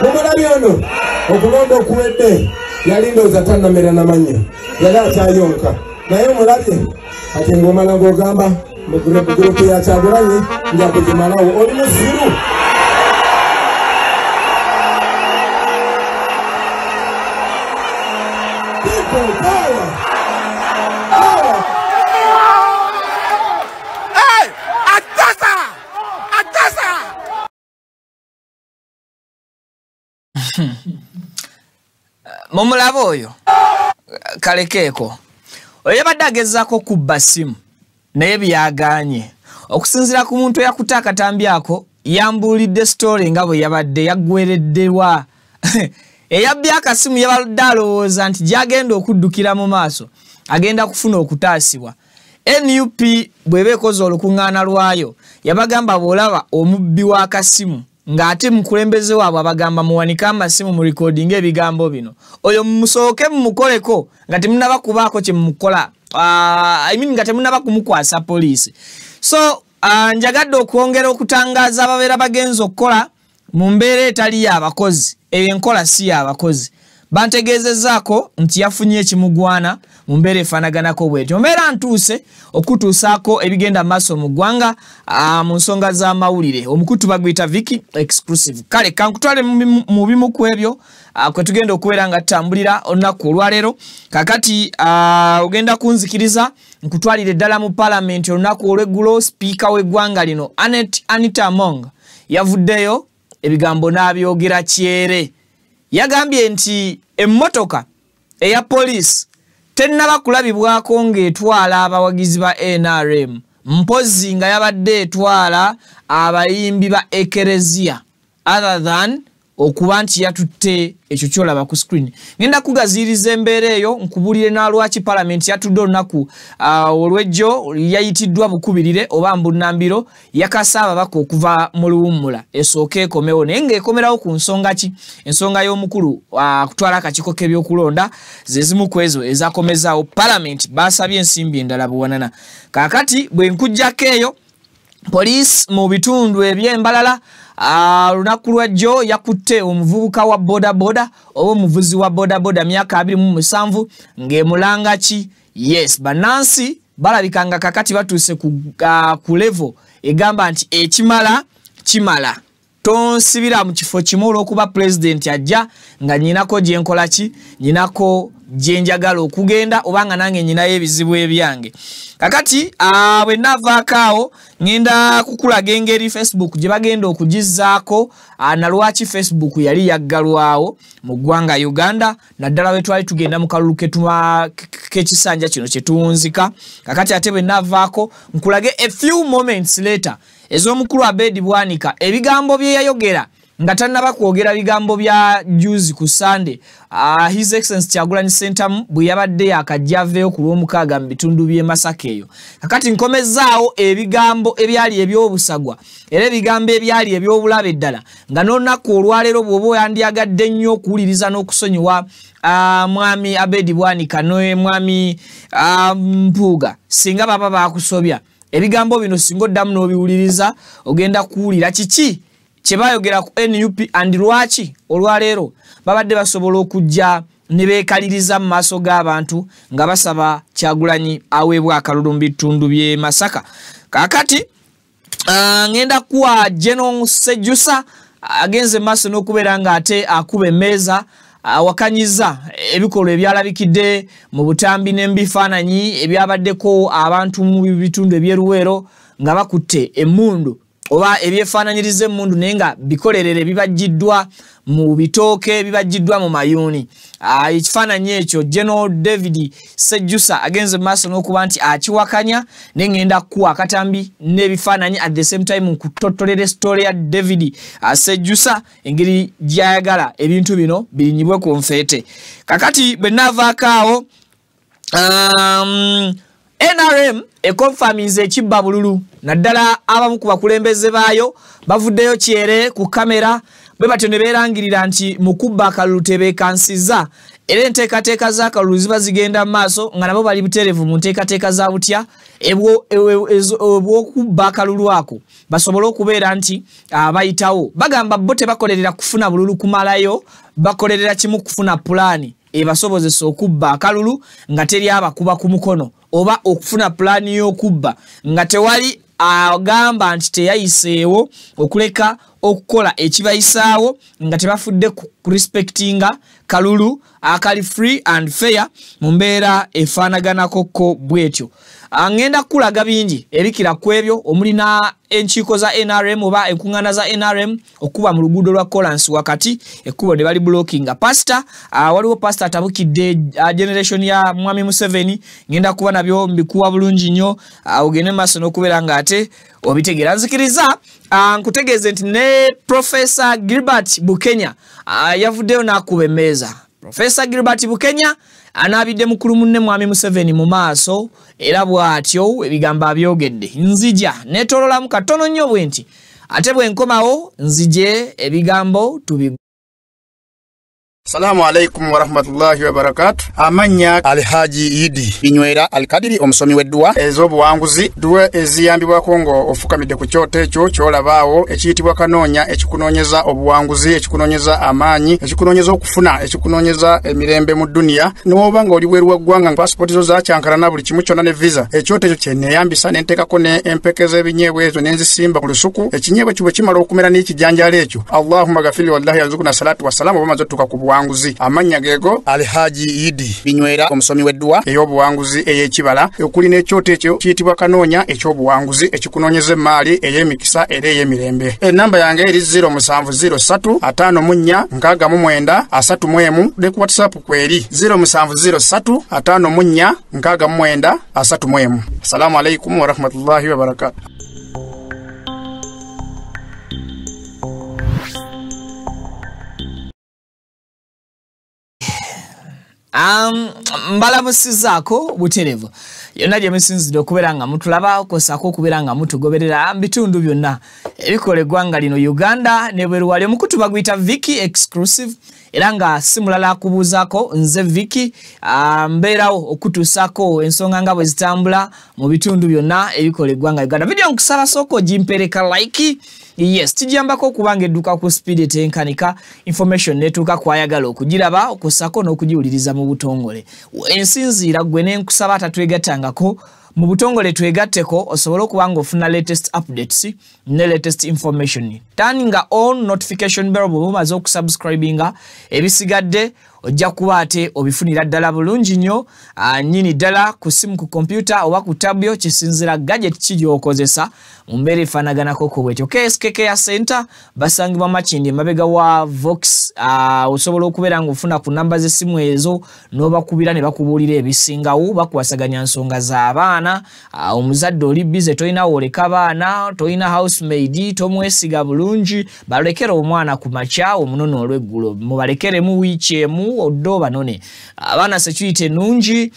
Mumulabye ono okulonda okuwedde yali ndowooza tannamera na mannyo, yali akyayonka, naye omulabye kati ng'omala ng'ogamba mu gurupu ya Kyagulanyi nja kugimalawo. Oli musiru. People power. Power. Hey! Atasa! Atasa! Mumulaba oyo kalekeeko oyo yabadde agezaako kubba ssimu naye byagaanye. Okusinziira ku muntu eyakutte akatambi ako, yambuulidde sitoole nga bwe yabadde yaggwereddewa. Eyabbye akasimu yabadde alowooza nti gy'agenda okuddukira mu maaso agenda kufuna okutaasibwa. NUP bw'eba ekoze olukuŋŋaana lwayo yabagamba bw'olaba omubbi w'akasimu ng'ate mukulembeze waabwe abagamba muwanike amasimu mu recording ebigambo bino, oyo mumusooke mumukoleko nga temunnaba kubaako kye mumukola, I mean nga temunnaba kumukwasa poliisi. So njagadde okwongera okutangaaza ababeera bagenze okukola mu mbeera etali y'abakozi. Eyo enkola si y'abakozi. Bantegeezezzaako nti yafunye ekimugwana mu mbeera efaanaganako bw'etyo. Mbeera ntuuse okutuusaako ebigenda maaso mu ggwanga mu nsonga z'amawulire. Omukutu baguyita Vicky Exclusive. Kale kankutwale mu bimu ku ebyo kwe tugenda okubeera nga tutambulira olunaku olwaleero. Kakati ogenda kunzikiriza nkutwalire ddala mu paalamenti olunaku olw'eggulo. Sipiika w'eggwanga lino Anita Among yavuddeyo ebigambo n'abyogera kyere. Yagambye nti emmotoka eya poliisi tennaba kulabibwako ng'etwala abawagizi ba NRM, mpozzi nga yabadde etwala abayimbi ba Ekereziya, other than okuba nti yatutte ekyo ky'olaba ku screen. Ngenda kugaziiriza embeera eyo nkubulire na lwaki paalamenti yatudde olunaku olw'ejjo yayitiddwa bukubirire oba mbunnambiro, yakasa ababaka okuva mu luwummula esooke ekomewo, naye ng'ekomerawo ku nsonga ki? Ensonga y'omukulu kutwala akakiiko k'ebyokulonda ze zimu ku ezo ezakomezaawo paalamenti. Baasabye ensimbi endala buwanana. Kaakati bwe nkuggyako eyo, poliisi mu bitundu eby'embalala olunaku lwajjo yakutte omuvubuka wa bodaboda oba omuvuzi wa bodaboda myaka 27 ng'emulanga ki? Yes, bannansi balabika nga kakati batuuse ku level egamba nti ekimala kimala, tonsibira mu kifo kimu olw'okuba pulezidenti ajja nga nnyinako gye nkola ki, nnyinako gye njagala okugenda oba nga nange nnyinayo ebizibu ebyange. Kakati bwe nnaavaako awo ŋŋenda kukulaga engeri Facebook gye bagenda okugizzaako na lwaki Facebook yali yaggalwawo mu ggwanga Uganda, naddala bwe twali tugenda mu kalulu k'ekisanja kino kye tuwunzika. Kakati ate bwe nnaavaako nkulage a few moments later ez'omukulu Abedi Bwanika ebigambo bye yayogera nga tannaba kwogera bigambo bya juzi ku Sunday. His Excellency Kyagulanyi Ssentamu bwe yabadde yakajja aveeyo ku Lwomukaaga mu bitundu by'e Masaka eyo. Kakati nkomezzaawo ebigambo ebyali eby'obusagwa era ebigambo ebyali eby'obulabe ddala, nga n'olunaku olwaleero bw'oba oyandyagadde nnyo okuwuliriza n'okusonyiwa mwami Abedi Bwanika ne mwami Mpuuga singa baba baakusobya. Ebigambo bino singa oddamu n'obiwuliriza ogenda kuwulira kiki kye baayogera ku NUP and lwaki olwaleero babadde basobola okujja ne beekaliriza mu maaso g'abantu nga basaba Kyagulanyi aweebwe akalulu mu bitundu by'e Masaka. Kaakati ngenda kuwa General Sejusa agenze maaso n'okubeera ng'ate akuba emmeeza awakanyiza ebikolwa ebyalabikidde mu butambi n'ebifaananyi ebyabaddeko abantu mu bitundu eby'eruweero nga bakutte emmundu oba ebyefaananyiriza emmundu naye nga bikolerere bibajjiddwa mu bitooke, bibajjiddwa mu mayuuni. Ekifaananyi ekyo General David Sejusa agenze mu maaso n'okuba nti akiwakanya, naye ŋŋenda kukuwa akatambi n'ebifaananyi at the same time nkutottolera story ya David Sejusa engeri gy'ayagala ebintu bino birinyibwe ku nfeete. Kakati bwe nnaavaako awo NRM ekonfaminze ekibba bululu, naddala abamu ku bakulembeze baayo bavuddeyo kyere ku kamera Bwe batyo ne beerangirira nti mu kubba akalulu tebeekansiza, era enteekateeka z'akalulu ziba zigenda mu maaso nga nabo bali butereevu mu nteekateeka za butya obw'okubba akalulu ako basobole okubeera nti bayitawo. Bagamba bo tebakolerera kufuna bululu kumalayo, bakolerera kimu kufuna pulaani ebasobozesa okubba akalulu nga teri abakuba ku mukono, oba okufuna pulaani y'okubba nga tewali agamba nti teyayiseewo okuleka okukola ekibayisaawo nga tebafudde ku respectinga kalulu akali free and fair mu mbeera efaanaganako ko bwetyo. Ngenda kulaga bingi ebikira ku ebyo omuli na enkiiko za NRM oba enkuŋŋaana za NRM okuba mu luguudo lwa Kolansi wakati ekkubo ne bali blockinga. Pastor, waliwo pastor atabukidde generation ya Mwami Museveni, ngenda kuba nabyo mbikuwa bulungi nnyo, ogende maaso n'okubeera ng'ate obitegeera. Nzikiriza nkutegeeze nti ne Professor Gilbert Bukenya yavuddeyo n'akuba emmeeza. Professor Gilbert Bukenya anaabidde mukulu munne Mwami Museveni mu maaso, era bw'atyo ebigambo abyogedde. Nzija neetoololamu katono nnyo bwe nti, ate bwe nkomawo nzije ebigambo tubi. Salamu alaikum warahmatullahi wabarakatuh. Amanya Alhaji Idi Binywera Alkadiri, omusomi w'edduwa ez'obuwanguzi, dduwa eziyambibwako ng'ofukamidde ku kyoto ekyo ky'olabaawo ekiyitibwa kanoonya, ekikunoonyeza obuwanguzi, ekikunoonyeza amaanyi, ekikunoonyeza okufuna, ekikunoonyeza emirembe mu dduniya. N'oba ng'oli bweru wa ggwanga, paasipooti zo zakyankalana buli kimu kyonna ne visa, ekyoto ekyo kye neeyambisa ne nteekako ne empeke z'ebinyeebwa ezo ne nzisimba ku lusuku. Ekinyeebwa ekyo bwe kimala okumera n'ekijanjaalo ekyo, Allahumma gafiri wallahi yarzuquna salatu wassalamu, oba omaze otuuka ku buwanguzi. Amannya geego Alhaji Idi Binywera, omusomi w'edduwa ey'obuwanguzi ey'ekibala, okuli n'ekyoto ekyo kiyitibwa kanoonya eky'obuwanguzi, ekikunoonyeza emmaali ey'emikisa era ey'emirembe. Ennamba yange eri 0703 54 69 31, ne ku WhatsApp kweri 0703 54 69 31. Assalamu alaikum warahmatullahi wabarakatuh. Mbalamusizaako butereevu yonna gye musinzidde okubeera nga mutulaba, okwosaako okubeera nga mutugoberera mu bitundu byonna ebikola eggwanga lino Uganda ne bweru wali. Omukutu baguyita Vicky Exclusive, era nga si mulala akubuuzaako, nze Vicky, mbeerawo okutuusaako ensonga nga bwe zitambula mu bitundu byonna ebikola eggwanga Uganda. Vidiyo nkusaba sooka ogimpereka like. Yes, kijambako okubanga edduka ku speed etenkanika, information netuuka kwayagala okugiraba, okusako n'okugiwuliriza mu butongole. Ensinziira gwe n'enkusaba atatwegattangako mu butongole twegatteko osobole okuba ng'ofuna latest updates ne latest information. Turninga on notification bell bw'oba omaze okusubscribinga, ebisigadde ojja kuba ate obifunira ddala bulungi nnyo, nnyini ddala ku simu, ku kompyuta oba ku tab yo, kisinziira gadget ki gy'okozesa mu mbeera efaanaganako ko bwetyo. KSK Care Center basangibwa Makindye emabega wa Vox. Osobola okubeera ng'ofuna ku namba z'essimu ezo n'obakubira ne bakubuulira ebisingawo, bakwasaganya nsonga z'abaana. Omuzadde oli bize, tolina wooleka baana, tolina housemaid, tomwesiga bulungi, balekere omwana ku makya omunone olw'eggulo, mubalekeremu wiiki emu odde obanone. Abaana security ennungi,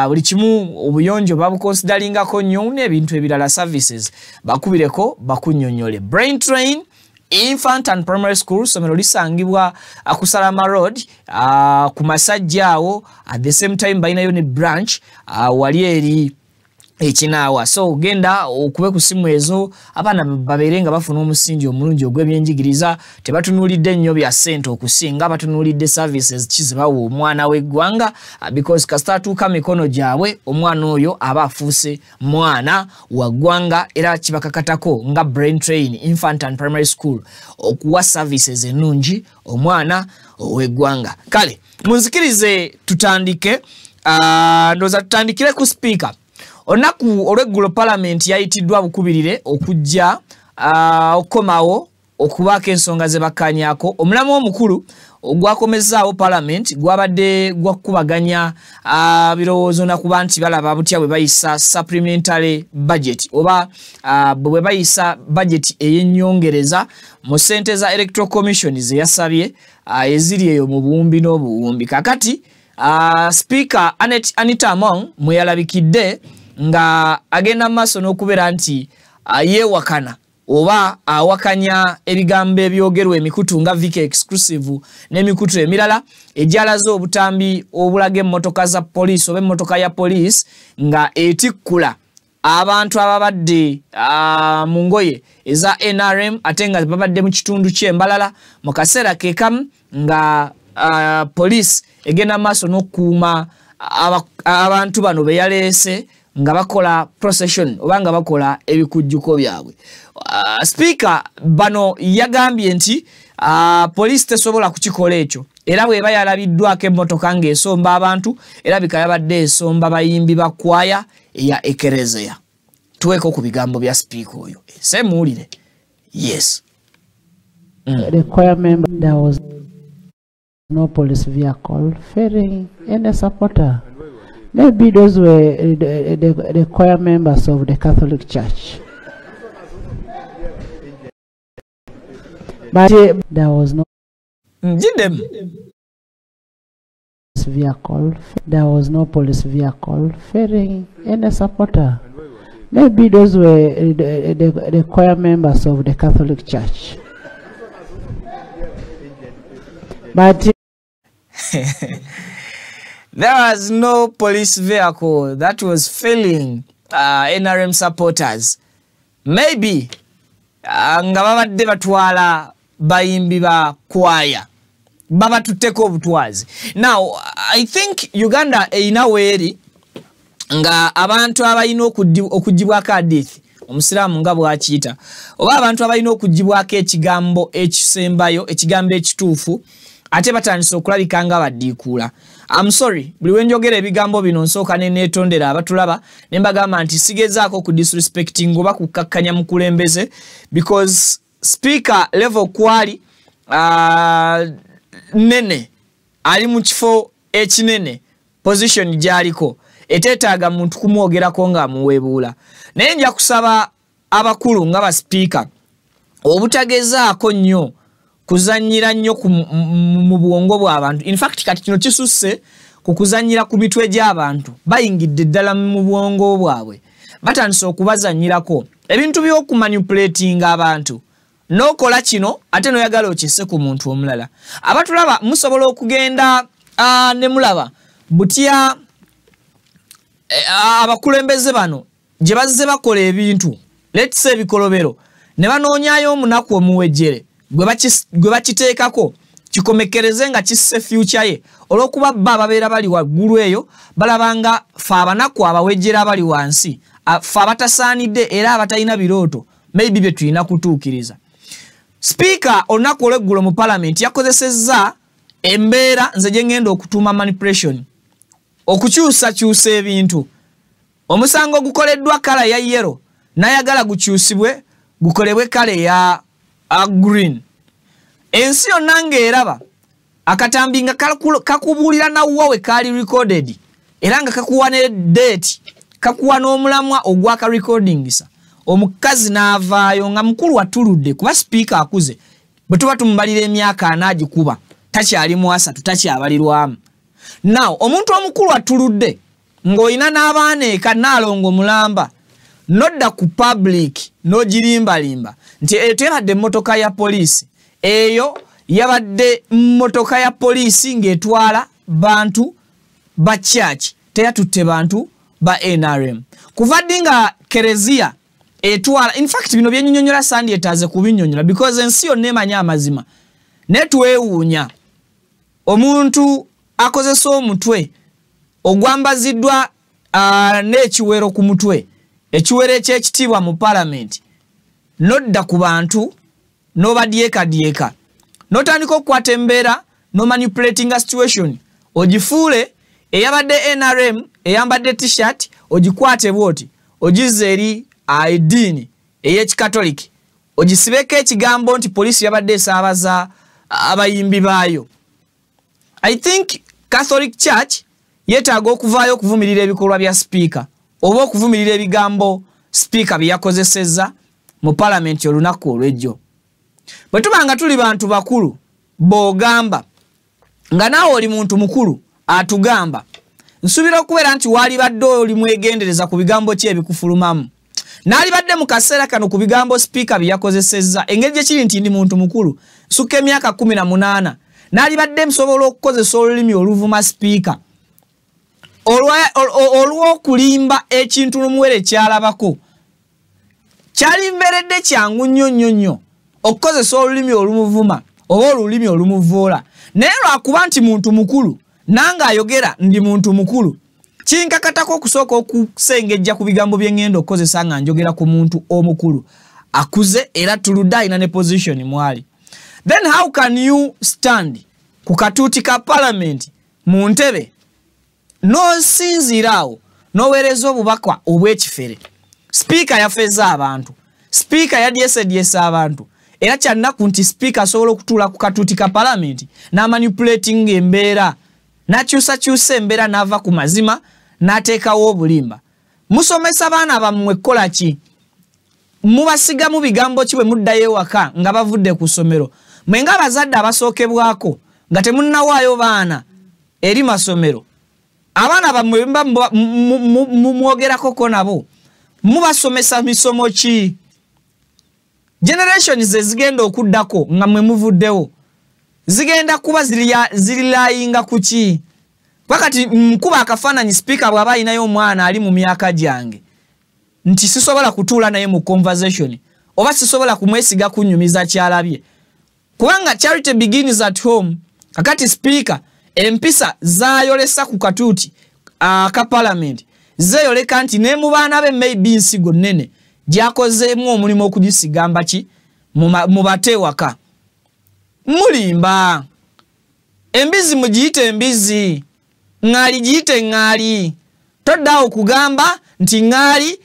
buli kimu obuyonjo babukonsidalingako nnyo n'ebintu ebirala, services bakubireko bakunnyonnyole. Brain Train Infant and Primary School, ssomero lisangibwa ku Salama Road, ku Masajja awo. At the same time balinayo ne branch wali eri ekinaawa. So genda okube ku simu ezo, abaana babeere nga bafuna omusingi omulungi ogw'ebyenjigiriza. Tebatunuulidde nnyo bya ssente okusinga batunuulidde services ki ze bawa omwana w'eggwanga, because kasita atuuka mikono gyabwe omwana oyo aba afuuse mwana wa ggwanga, era kibakakatako nga Brain Train Infant and Primary School okuwa services ennungi omwana ow'eggwanga. Kale munzikirize tutandike, ndowooza tutandikire ku speaker. Olunaku olw'eggulo palamenti yayitiddwa bukubirire okujja okukomawo okubaako ensonga ze bakkaanyaako. Omulamu omukulu ogwakomezaawo palamenti gwabadde gwakubaganya birowoozo nakuba nti balaba butya bwe bayisa supplementary budget oba bwe bayisa budget ey'ennyongereza mu ssente za Electoral Commission ze yasabye eziri eyo mu buwumbi n'obuwumbi. Kakati Speaker Anita Among mwe yalabikidde nga agenda mu maaso n'okubeera nti yeewakana oba awakanya ebigambo ebyogerwa emikutu nga VK Exclusive n'emikutu emirala ejalaze obutambi obulaga emmotoka za poliisi oba emmotoka ya poliisi nga etikkula abantu ababadde mu ngoye eza NRM ate nga babadde mu kitundu ky'Embalala mu kaseera ke kamu nga poliisi egenda maaso n'okukuuma abantu bano be yaleese nga bakola procession oba nga bakola ebikujjuko byabwe. Speaker bano yagambye nti poliisi tesobola kukikola ekyo, era bw'eba yalabiddwako emmotoka ng'esomba abantu erabika yabadde esomba bayimbi ba kwaya eya ekerezeya. Tuweeko ku bigambo bya speaker oyo esemuwulire. Yes. The choir member, there was no police vehicle ferrying any supporter. Maybe those were the choir members of the Catholic Church. But there was no vehicle. There was no police vehicle ferrying any supporter. Maybe those were the choir members of the Catholic Church. But there was no police vehicle that was failing NRM supporters. Maybe nga babadde batwala bayimbi ba kwaya babatutteko obutwazi. Now I think Uganda erina weeri nga abantu abalina okugibwako hadithi omusiraamu nga bw'akiyita, oba abantu abalina okugibwako ekigambo ekisembayo, ekigambo ekituufu, ate batandise okulabika nga baddiikuula. I'm sorry, buli we njogera ebigambo bino nsooka ne neetondera abatulaba ne mbagamba nti sigezaako ku disrespecting oba kukakkanya mukulembeze, because speaker level kwali nene, ali mu kifo ekinene, position gy'aliko eteetaaga muntu kumwogerako ng'amuweebuula. Naye nja kusaba abakulu nga ba speaker obutagezaako nnyo kuzannyira nnyo mu bwongo bw'abantu. In fact kati kino kisusse ku kuzannyira ku mitwe gy'abantu, bayingidde ddala mu bwongo bwabwe, batandise okubazannyirako ebintu by'okumanipulatinga abantu. N'okola kino ate n'oyagala okisse ku muntu omulala. Abatulaba musobola okugenda ne mulaba butya abakulembeze bano gye bazze bakola ebintu, let's say ebikolobero, ne banoonyayo omunaku omuwejjere gwe bakiteekako kikomekereze nga kisse future ye, olw'okuba bba ababeera bali waggulu eyo balabanga ffe abanaku abawejjere abali wansi, ffe abatasaanidde era abatalina birooto maybe bye tulina kutuukiriza. Speaker olunaku olw'eggulo mu parliament yakozesezza embeera nze gye ngenda okutuuma manipulation, okukyusakyusa ebintu. Omusango ogukoleddwa kala ya yellow n'ayagala gukyusibwe gukolebwe kala eya green. Ensi yonna ng'eraba akatambi nga kakubuulira nawwa we kaali recorded, era nga kakuwa ne date, kakuwa n'omulamwa ogwaka recordingisa. Omukazi n'avaayo nga mukulu atuludde, kuba speaker akuze, bwe tuba tumubalira emyaka anaagikuba takyali mu 30, takyabalirwamu. Now omuntu omukulu atuludde ng'olina n'abaana eka naalongo mulamba, nodda ku public n'ogirimbalimba nti eyo teyabadde emmotoka ya poliisi, eyo yabadde mmotoka ya poliisi ng'etwala bantu ba church, teyatutte bantu ba NRM. Kuva ddi nga kereziya etwala? In fact bino byennyonnyola sandyetaaze kubinnyonnyola because ensi yonna emanya amazima. Naye twewuunya omuntu akozesa omutwe ogwambaziddwa n'ekiwero ku mutwe, ekiwero eky'ekitiibwa mu palamenti, nodda ku bantu n'obadyekadyeka, n'otandika okukwata embeera n'omanipulatinga situation, ogifuule eyabadde NRM eyambadde t-shirt ogikwate bw'oti ogizze eri eddiini ey'ekikatoliki, ogisibeko ekigambo nti poliisi yabadde esaabaza abayimbi baayo. I think Catholic Church yeetaaga okuvaayo okuvumirira ebikolwa bya speaker oba okuvumirira ebigambo speaker bye yakozesezza mu palamenti olunaku olw'ejjo. Bwe tuba nga tuli bantu bakulu b'ogamba nga naawe oli muntu mukulu atugamba, nsuubira okubeera nti waalibadde oli mwegendereza ku bigambo ki ebikufulumamu. Naalibadde mu kaseera kano ku bigambo sipiika bye yakozesezza, engeri gye kiri nti ndi muntu mukulu, nsukka emyaka 18, naalibadde nsobola okukozesa olulimi oluvuma sipiika olw'okulimba ekintu n'omuwere kyalabako. Kyalimberedde kyangu nnyo nnyo nnyo okukozesa olulimi olumuvuma oba olulimi olumuvoola, naye lwakuba nti muntu mukulu nange ayogera ndi muntu mukulu, kinkakatako okusooka okusengejja ku bigambo bye ŋŋenda okukozesa nga njogera ku muntu omukulu akuze era tuludde alina ne position mwali. Then how can you stand ku katuuti ka parliament mu ntebe n'osinziira awo n'oweereza obubaka obw'ekifere? Sipiika yafeeza abantu, sipiika yadyesedyesa abantu, era kyannaku nti sipiika asobola okutuula ku katuuti ka parliament n'amanipulating embeera, n'akyusakyusa embeera n'ava ku mazima n'ateekawo obulimba. Musomesa baana bammwe kukola ki? Mubasigamu bigambo ki bwe muddayo ewaka nga bavudde ku ssomero? Mwe ng'abazadde abasookebwako nga temunnawaayo baana eri masomero, abaana bammwe muba mwogerakoko nabo, mubasomesa misomo ki? Generations ezigenda okuddako nga mwe muvuddewo zigenda kuba zirilayinga ku ki? Wakati nkuba akafaananyi sipiika bw'aba alinayo omwana ali mu myaka gyange nti sisobola kutuula naye mu conversation oba sisobola kumwesiga kunnyumiza kyalabye, kubanga charity begins at home. Kakati sipiika empisa zaayolesa ku katuuti aka parliament zeeyoleka nti ne mu baana be maybe nsigo nnene gy'akozeemu omulimu okugisigamba ki mu bate ewaka. Mulimba. Embizi mugiyite embizi, ŋŋaali giyite ŋŋaali. Toddaawo kugamba nti ŋŋaali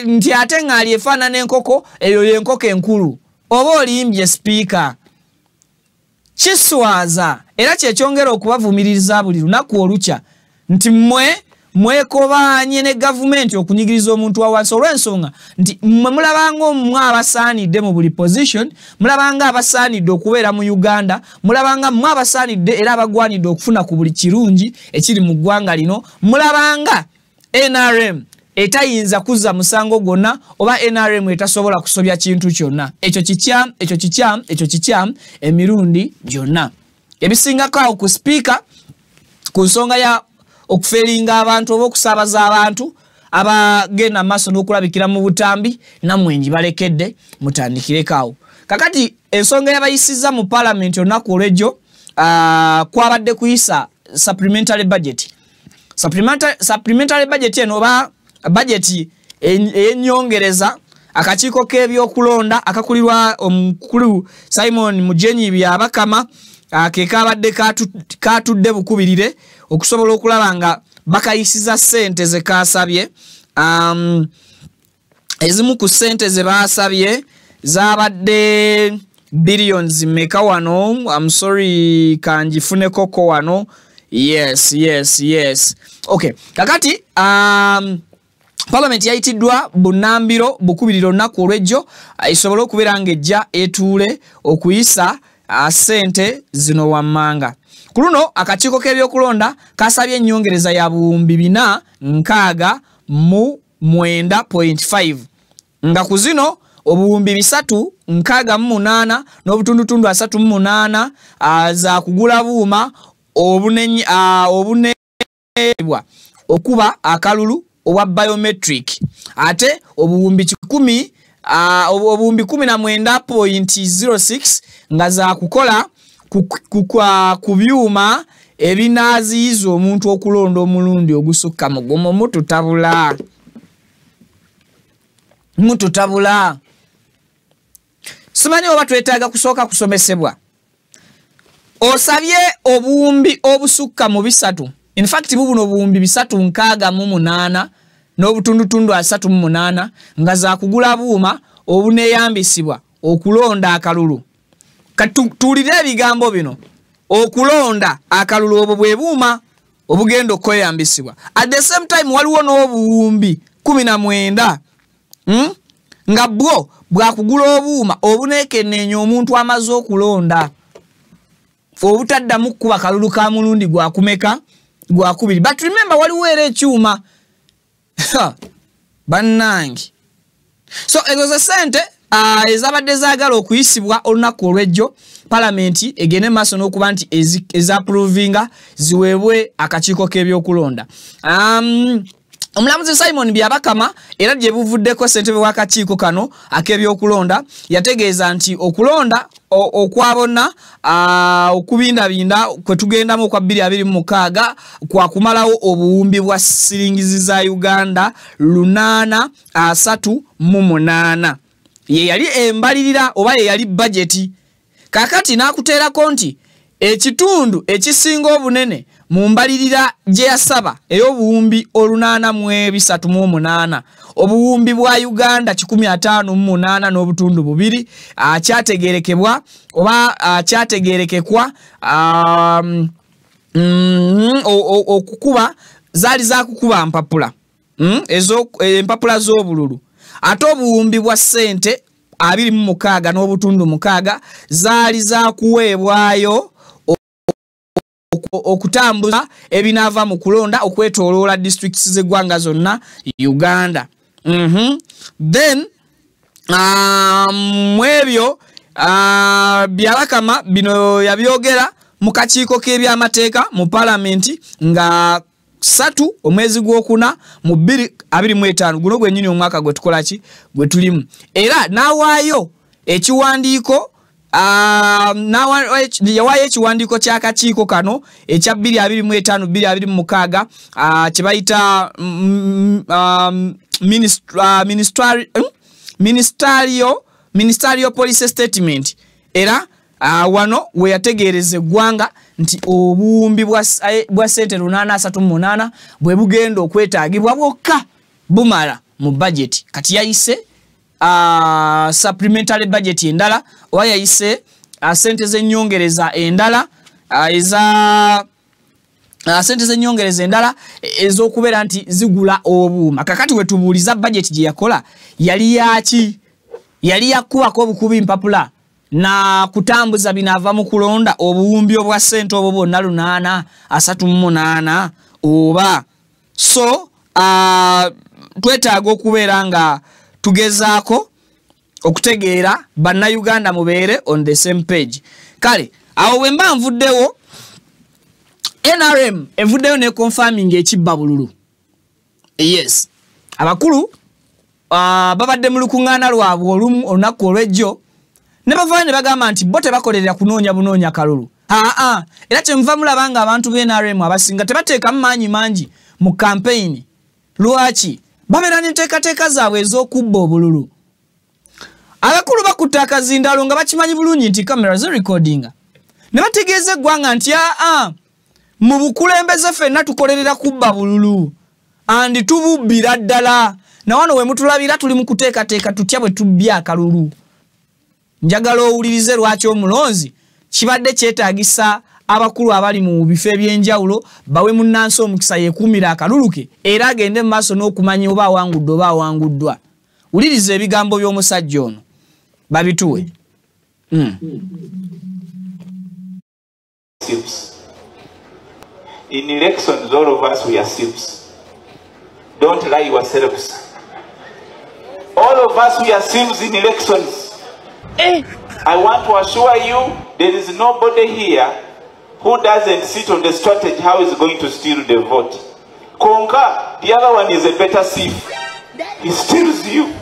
nti ate ŋŋaali efaanana enkoko, eyo y'enkoko enkulu. Oba olimbye sipiika. Kiswaza era kyekyongera okubavumiririza buli lunaku olukya nti mmwe mwekobaanye ne gavumenti okunyigiriza omuntu wa wansi, olw'ensonga nti mmwe mulabanga mmwe abasaanidde mu buli position, mulabanga abasaanidde okubeera mu Uganda, mulabanga mmwe abasaanidde era abagwanidde okufuna ku buli kirungi ekiri mu ggwanga lino, mulabanga NRM etayinza kuzza musango gwonna oba NRM etasobola kusobya kintu kyonna. Ekyo kikyamu, ekyo kikyamu, ekyo kikyamu emirundi gyonna. Ebisingako awo ku sipiika ku nsonga ya okuferinga abantu oba okusaabaza abantu abagenda maaso n'okulabikira mu butambi, nammwe ngibalekedde mutandikireko awo. Kakati ensonga yabayisizza mu parliament olunaku olw'ejjo kwabadde kuyisa supplementary budget. Supplementary budget eno oba budget ey'ennyongereza, akakiiko k'ebyokulonda akakulirwa omukulu Simon Mujenyi Byabakama ke kabadde katudde bukubirire okusobola okulaba nga bakayisiza ssente ze kaasabye. Ezimu ku ssente ze baasabye zaabadde billions meka wano, I'm sorry kangifunekoko wano. Yes, yes, yes. Okay, kakati parliament yayitiddwa bunnambiro bukubiriro olunaku olw'ejjo esobole okubeera ng'ejja etuule okuyisa ssente zino wammanga. Ku luno akakiiko k'ebyokulonda kasabye ennyongereza ya 469.5 nga ku zino 368 n'obutundutundu 38 za kugula buuma obunebwa okuba akalulu obwa biometric, ate obuwumbi 19.06 nga za kukola ku byuma ebinaaziyiza omuntu okulonda omulundi ogusukka mu gumu. Mututabula, mututabula. Simanyi oba twetaaga kusooka kusomesebwa. Osabye obuwumbi obusukka mu 3, in fact bubuno obuwumbi 368 n'obutundutundu 38 nga za kugula buuma obuneeyambisibwa okulonda akalulu. Tuwulire ebigambo bino, okulonda akalulu obwo bwe buuma obugenda okweyambisibwa. At the same time waliwo n'obuwumbi 19 nga bwo bwakugula obuuma obuneekenneenya omuntu amaze okulonda obutaddamu kukuba kalulu ka mulundi gwakumeka gwakubiri. But remember waliwo era ekyuma Bannange. So ezo ze sente ezabadde zaagala okuyisibwa olunaku olw'ejjo, palamenti egende maaso n'okuba nti ezapprovinga ziweebwe akakiiko k'ebyokulonda. Omulamuzi Simon Byabakama era gye buvuddeko ssentebe w'akakiiko kano ak'ebyokulonda yategeeza nti okulonda okwa bonna okubindabinda kwe tugendamu okwa 2026 kwa kumalawo obuwumbi bwa siringizi za Uganda 838. Ye yali embalirira oba ye yali bajeti. Kakati n'akuteerako nti ekitundu ekisinga obunene mu mbalirira gye yasaba ey'obuwumbi 838, obuwumbi bwa Uganda 158 n'obutundu bubiri, kyategerekebwa oba kyategerekekwa okukuba zaali zakukuba mpapula ezo empapula z'obululu, ate obuwumbi bwa ssente 26 n'obutundu 6 zaali zakuweebwayo okutambuza ebinaava mu kulonda okwetooloola districts z'eggwanga zonna Uganda. Then mu ebyo Byabakama bino yabyogera mu kakiiko k'ebyamateeka mu palamenti nga 3 omwezi gwokuna mu 2025, guno gwennyini omwaka gwe tukola ki gwe tulimu. Era n'awaayo ekiwandiiko yawaayo ekiwandiiko ky'akakiiko kano ekya 2025 2026 kye bayita ministerial policy statement. Era wano we yategeereza eggwanga nti obuwumbi bwa ssente 838 bwe bugenda okwetaagibwa bwokka bumala mu budget. Kati yayise supplementary budget endala oba yayise sente z'ennyongereza endala eza sente z'ennyongereza endala ez'okubeera nti zigula obuuma. Kakati we tubuuliza budget gye yakola yali yaki? Yali yakubako obukubi mpapula na kutambuza binaava mu kulonda obuwumbi obwa ssente obwo bwonna 838 oba. So twetaaga okubeera nga tugezaako okutegeera bannayuganda mubeere on the same page. Kale awo bwe mba nvuddewo, NRM evuddeyo ne confirming ekibba bululu. Yes, abakulu babadde mu lukuŋŋaana lwabwe olumu olunaku olw'ejjo ne bavaayo ne bagamba nti bo tebakolerera kunoonya bunoonya kalulu. Aa, era kyemuva mulaba nga abantu ba NRM abasinga tebateekamu maanyi mangi mu campaign. Lwaki? Babeera n'enteekateeka zaabwe ez'okubba obululu. Abakulu bakutte akazindalo nga bakimanyi bulungi nti kamera zirecordinga, ne bategeeza eggwanga nti aa, mu bukulembeze ffenna tukolerera kubba bululu andi tububbira ddala, na wano we mutulabira tuli mu kuteekateeka tutya bwe tubbya akalulu. Njagala owulirize lwaki omulonzi kibadde kyetaagisa abakulu abali mu bifo eby'enjawulo bawe munnansi omukisa yeekuumira akalulu ke era agende mu maaso n'okumanya oba awangudde oba awanguddwa. Wuliriza ebigambo by'omusajja ono babituwe. In elections, all of us, we are thieves. Don't lie yourselves. All of us, we are thieves in elections. I want to assure you, there is nobody here who doesn't sit on the strategy how he's going to steal the vote. Konka, the other one is a better thief. He steals you.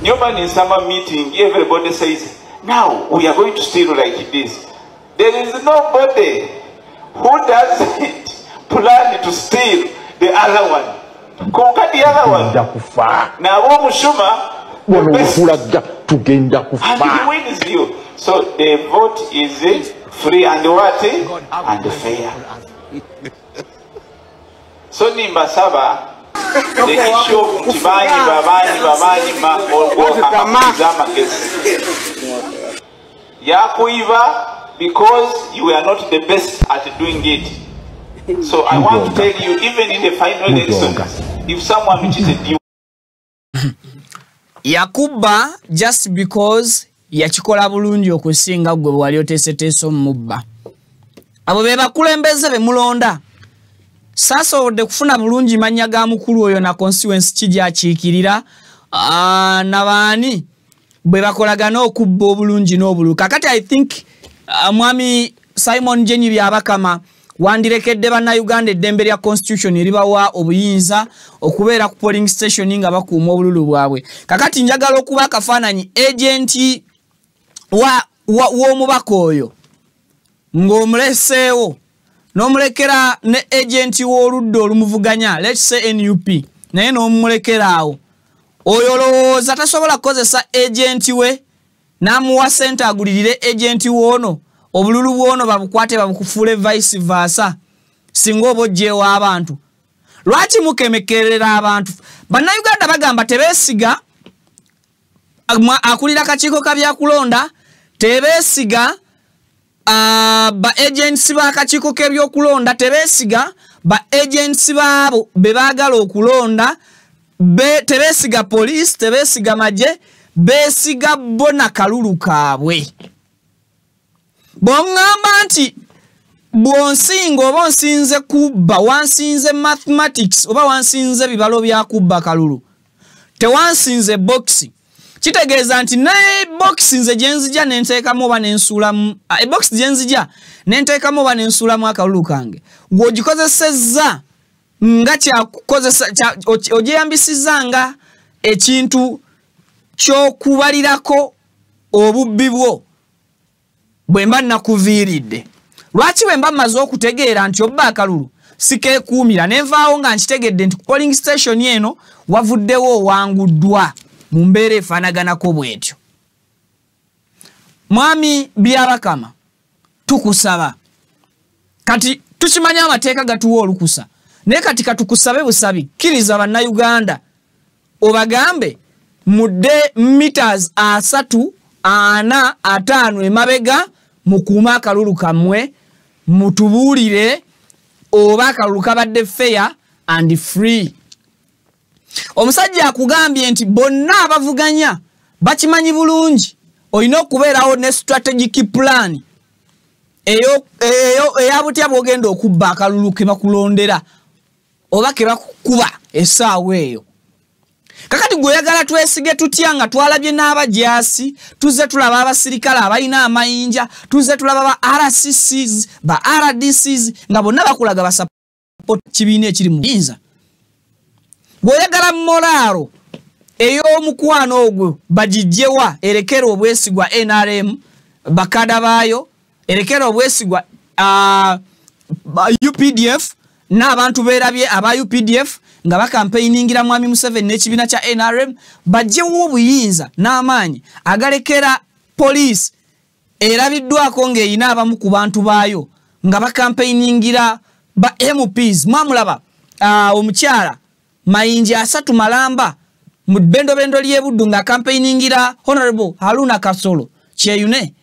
Newman in summer meeting, everybody says, now we are going to steal like this. There is nobody who doesn't plan to steal the other one. Konka the other one. Now, Mushuma, and he wins you. So the vote is free and what? And fair. So Nimbasaba, the issue of Tibanyi, Babanyi, Babanyi, Ma, Yakuiva, because you are not the best at doing it. So I want to tell you, even in the final election, if someone cheated you, Yakuba just because yakikola bulungi okusinga gwe wali oteeseteese omubba. Abo be bakulembeze be mulonda. Saasobodde kufuna bulungi mannya ga mukulu oyo na constituency ki gy'akiikirira nabaani bwe bakolagana okubba obulungi n'obululu. Kakati I think mwami Simon Jenny Byabakama wandirekedde bannayuganda eddembe lya constitution eribawa obuyinza okubeera ku polling station nga bakuuma obululu bwabwe. Kakati njagala okuba akafaananyi agenti w'omubaka oyo ng'omuleseewo n'omulekera ne agenti w'oludda olumuvuganya, let's say NUP, naye n'omulekera awo. Oyo olowooza tasobola kukozesa agenti we n'amuwa ssente agulirire agenti w'ono obululu bw'ono babukwate babukufuule vice versa singa oba oggyewo abantu. Lwaki mukemekerera abantu? Bannayuganda bagamba tebeesiga akulira akakiiko ka byakulonda, tebeesiga ba agents b'akakiiko k'ebyokulonda, tebeesiga ba agents baabo be baagala okulonda, tebeesiga poliisi, tebeesiga magye, beesiga bo na kalulu kaabwe. Bw'oŋŋamba nti bw'onsinga oba onsinze kubba, wansinze mathematics oba wansinze bibalo bya kubba kalulu, tewansinze boxi, kitegeeza nti ne boxi nze gye nzija ne nteekamu oba ne nsuulamu, eboxi gye nzija ne nteekamu oba ne nsuulamu akalulu kange, gw'ogikozesezza nga kyakukozesa, ogyeyambisizza nga ekintu ky'okubalirako obubbi bwo bwe mba nakuviiridde. Lwaki bwe mba mmaze okutegeera nti obba akalulu sikeekuumira ne nvaawo nga nkitegedde nti ku polling station eno wavuddewo owanguddwa mu mbeera efaanaganako bw'etyo. Mwami Byabakama, tukusaba. Kati tukimanya amateeka gatuwa olukusa, naye kati katukusabe busabi, kkiriza bannayuganda obagambe mudde meters 3, 4, 5 emabega mukuume akalulu kammwe, mutubuulire oba akalulu kabadde fair and free. Omusajja akugambye nti bonna abavuganya bakimanyi bulungi olina okubeerawo ne strategic plan eya butya bw'ogenda okubba akalulu ke bakulondera oba ke bakukuba essaawa eyo. Kakati gwe oyagala twesige tutya nga twalabye n'abajaasi, tuzze tulaba abasirikale abalina amayinja, tuzze tulaba ba RCCs, ba RDCs nga bonna bakulaga basapota kibiina ekiri mu buyinza. Bw'oyagala moraalo ey'omukwano ogwo bagiggyewa erekere obwesigwa NRM bakada baayo, erekere obwesigwa UPDF n'abantu beerabye aba UPDF nga bakampeiningira Mwami Museveni n'ekibiina kya NRM, baggyewo obuyinza n'amaanyi agalekera poliisi erabiddwako ng'erina abamu ku bantu baayo nga bakampeiningira ba MPs. Mwamulaba omukyala Mayinja 3 malamba mu bbendobendo ly'e Buddu nga kampeiningira Honorable Haruna Kasolo Kyeyune.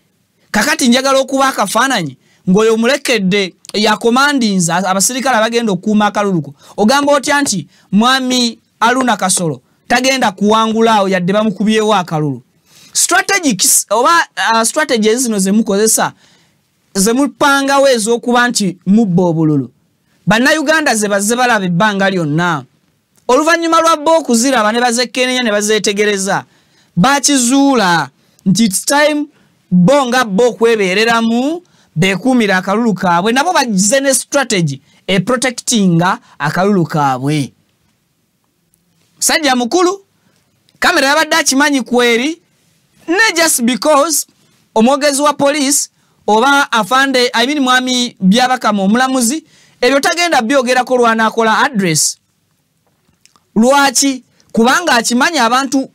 Kakati njagala okuba akafaananyi ng'oyo omulekedde yakomandinza abasirikale abagenda okukuuma akaluluko. Ogamba otya nti Mwami Haruna Kasolo tagenda kuwangula awo yadde bamukubyewo akalulu? Strategics oba strategies zino ze mukozesa ze mupangawo ez'okuba nti mubba obululu, bannayuganda ze bazze balaba ebbanga lyonna. Oluvannyuma lwa bo okuziraba ne bazekkeneenya ne bazeetegereza, bakizuula nti it's time bo nga bo okwebeereramu beekuumira akalulu kaabwe, nabo bazze ne strategy eprotectinga akalulu kaabwe. Musajja mukulu kamera yabadde akimanyi kweri, ne just because omwogezi wa poliisi oba afande, I mean Mwami Byabakama omulamuzi, ebyo tagenda byogerako lw'anaakola address. Lwaki? Kubanga akimanyi abantu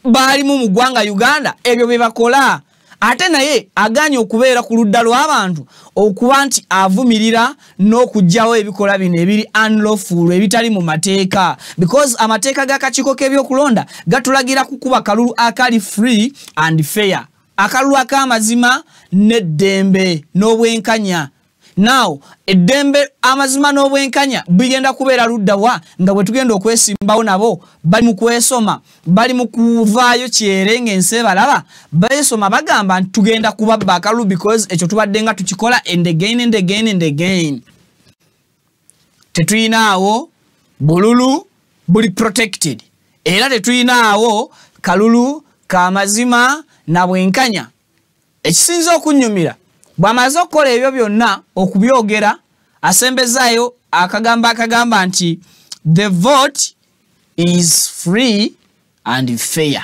baalimu mu ggwanga Uganda ebyo bye bakola, ate naye agaanye okubeera ku ludda lw'abantu okuba nti avumirira n'okuggyawo ebikola bino ebiri unlawful, ebitali mu mateeka, because amateeka g'akakiiko k'ebyokulonda gatulagira kukuba kalulu akali free and fair, akalulu ak'amazima n'eddembe n'obwenkanya. Now eddembe, amazima n'obwenkanya bigenda kubeera ludda wa nga bwe tugenda okwesimbawo nabo bali mu kwesoma, bali mu kuvaayo kyere ng'ensi ebalaba beesoma, bagamba nti tugenda kubabba akalulu because ekyo tubadde nga tukikola and again and again and again. Tetuyinaawo bululu buli protected, era tetuyinaawo kalulu ka mazima na bwenkanya. Ekisinza okunyumira, bw'amaze okukola ebyo byonna okubyogera, asembezaayo akagamba nti the vote is free and fair.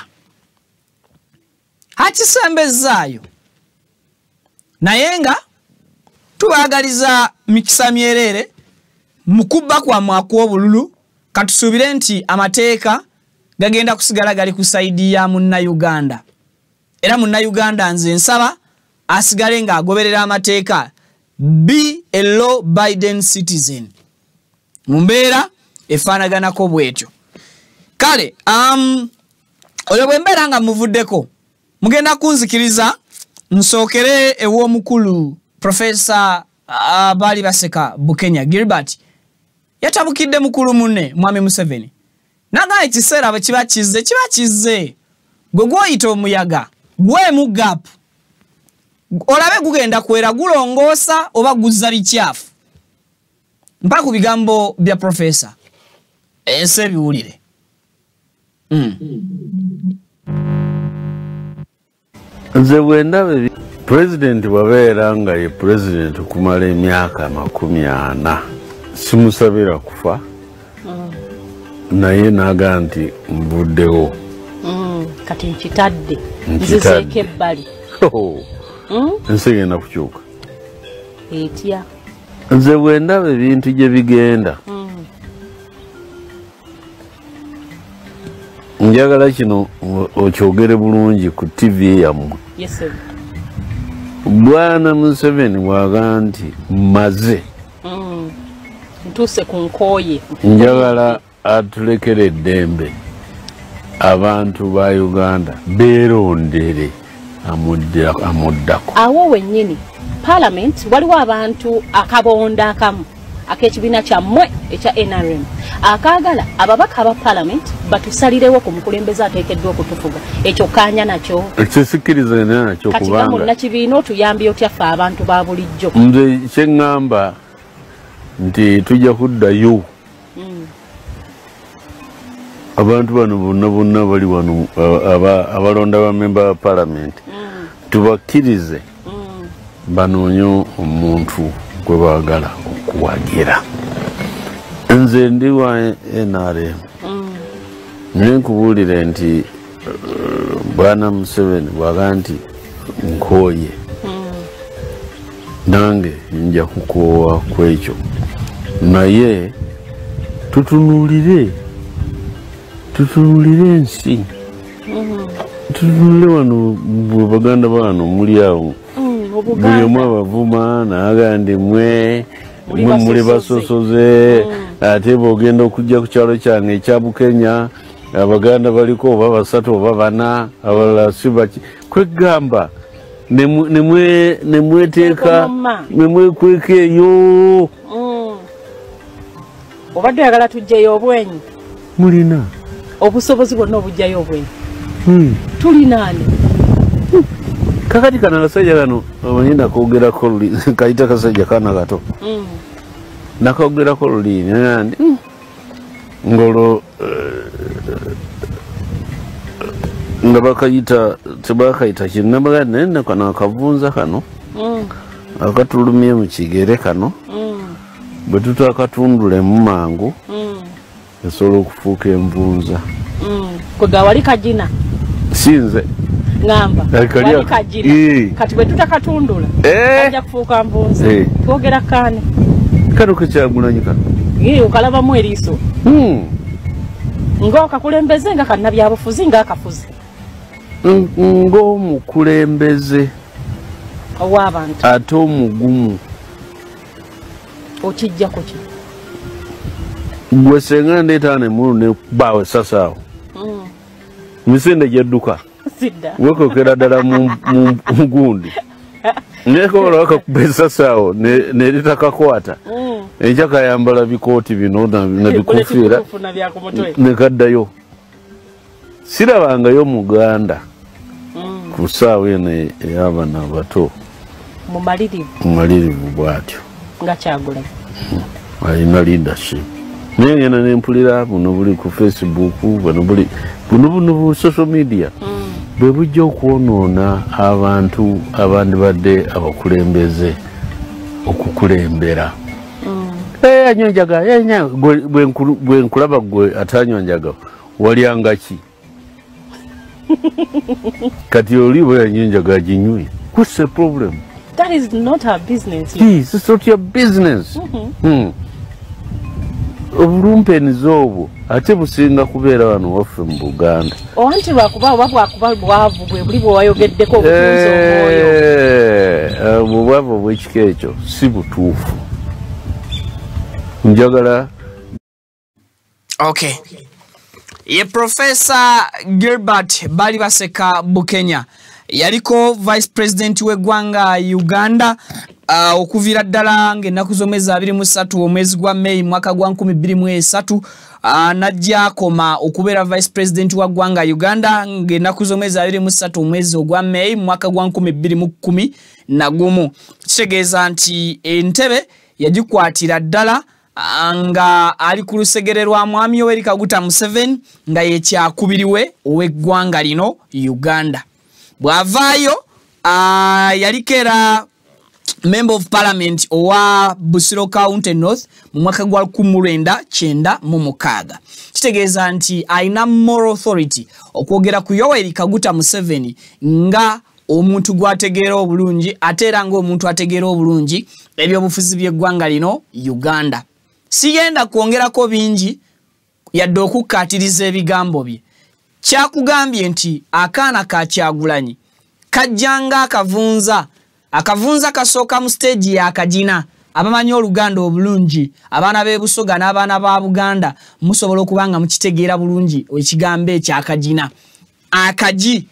Akisembezaayo, naye nga tubaagaliza mikisa myerere mu kubba kwammwe akw'obululu. Katusuubire nti amateeka gagenda kusigala gali ku sayidi ya Munnayuganda, era Munnayuganda nze nsaba asigale ng'agoberera amateeka. Be a law Biden citizen. Mu mbeera efaanaganako bw'etyo. Kale oyo bwe mbeera nga muvuddeko, mugenda kunzikiriza nsookere ew'omukulu Profesa Bali Baseka Bukenya Gilbert. Yatabukidde mukulu munne Mwami Museveni, nagamba ekiseera bwe kiba kizze, kiba kizze. Gwe gwoyita omuyaga gwemu gap, olabe gugenda kwera gulongoosa oba guzza bikyafu. Mpa ku bigambo bya Profesa, ensi ebiwulire. Nze bwe ndaba pulezidenti bw'abeera nga ye pulezidenti okumala emyaka 40, simusabira kufa, naye n'agamba nti nvuddewo. Kati nkitadde, nzizeeko ebbali. Ensi egenda kukyuka etya? Nze bwe ndaba ebintu gye bigenda, njagala kino okyogere bulungi ku TV yammwe. Bwana Museveni bw'agamba nti mmaze, ntuuse ku nkooye, njagala atulekere eddembe abantu ba Uganda beerondere amuddako. Awo wennyini parliament waliwo abantu akabonda akamu ak'ekibiina kyammwe ekya NRM akaagala ababaka aba parliament batusalirewo ku mukulembeze ateekeddwa okutufuga. Ekyo kanya nakyo? Ekyo sikkiriza nakyo, kubanga kati munnakibiina otuyambye otya ffe abantu ba bulijjo? Nze kye ŋŋamba nti tujja kuddayo. Abantu bano bonna bonna bali wano abalonda ba memba ba parliament, tubakkirize banoonye omuntu gwe baagala okuwagira. Nze ndi wa NRM, naye nkubuulire nti Bwana Museveni bw'agamba nti nkooye, nange nja kukoowa ku ekyo, naye tutunuulire ensi, tutunuulire wano baganda bano muli awo, buli omu abavuma n'agamba nti mwe muli basosoze, ate bw'ogenda okujja ku kyalo kyange ekya Bukenya abaganda baliko oba 3 oba 4, abalala si baki. Kwegamba nemweteeka nemwekweka eyo. Obadde oyagala tuggyeyo obwenyi? Mulina obusobozi bwonna obugyayo obwenyi? Tulinaani? Kakati kano akasajja kano omanyi nakogerako luli, kayita kasajja kaana kato, nakogerako luli nandi ngolwo nga bakayita tebakayita kinnabaga, naye kano akavunza kano akatulumye mu kigere kano, bwe tutakatundulemu mangu esobola okufuuka envunza. Kwega wali kagina? Si nze ngamba wali kagina, kati bwe tutakatundula kajja kufuuka nvunza. Twogera kaani? Kano kekyagulanyi kano. Okalabamu eriiso ng'okakulembeze nga kannabyabufuzi ng'akafuzi ng'omukulembeze ow'abantu ate omugumu. Okijjako ki? Gwe senga ndeeta nemulu nekubbaawo essasi awo, misinde gyedduka wekokera ddala mu gundi, naye kola wakakuba essasi awo neritakakwata, enkya kayambala bikooti bino na bikofiira nekaddayo. Sirabangayo Muganda ku ssaawa eno ey'abaana abato mumalirivu mumalirivu bw'atyo nga Kyagulanyi. Alina leadership. Naye ngenda nempulira buno buli ku Facebook, buno buli buno bu social media. Bwe bujja okwonoona abantu abandibadde abakulembeze okukulembera. Anywa enjaga, bwe nkulaba gwe atanywa njaga walyanga ki? Kati oli bwe yanywa enjaga aginywe. What's the problem? That is not our business. Please, it's not your business. Obulumpenizi obwo ate businga kubeera wano waffe mu Buganda. Anti lwakuba oba bwakuba bwavu bwe buli bwewayogeddeko obutunzi omwoyo. Obwavu obw'ekika ekyo si butuufu. Njagala. Okay. Ye Professor Gilbert Balibaseka Bukenya yaliko Vice President w'eggwanga Uganda okuviira ddala ng'ennaku z'omwezi 23 omwezi gwa May mwaka gwa 2023, najja akoma okubeera Vice President wa ggwanga Uganda ng'ennaku z'omwezi 23 omwezi ogwa May mwaka gwa 2011. Kitegeeza nti entebe yagikwatira ddala nga ali ku lusegere lwa Mwami Yoweri Kaguta Museveni nga ye kyakubiriwe ow'eggwanga lino Uganda. Bw'avaayo yaliko era Member of Parliament owa Busiro County North mu mwaka gwa 1996. Kitegeeza nti alina moral authority okwogera ku Yoweri Kaguta Museveni nga omuntu gw'ategeera obulungi, ate era ng'omuntu ategeera obulungi ebyobufuzi by'eggwanga lino Uganda. Sigenda kwongerako bingi yadde okukkaatiriza ebigambo bye. Kyakugambye nti akaana ka Kyagulanyi kajjanga akavunza. Akavunza kasooka mu stage ya kagina. Abamanyi Oluganda obulungi, abaana b'e Busoga n'abaana ba Buganda musobola okuba nga mukitegeera bulungi ekigambo ekyo akagina. Akagi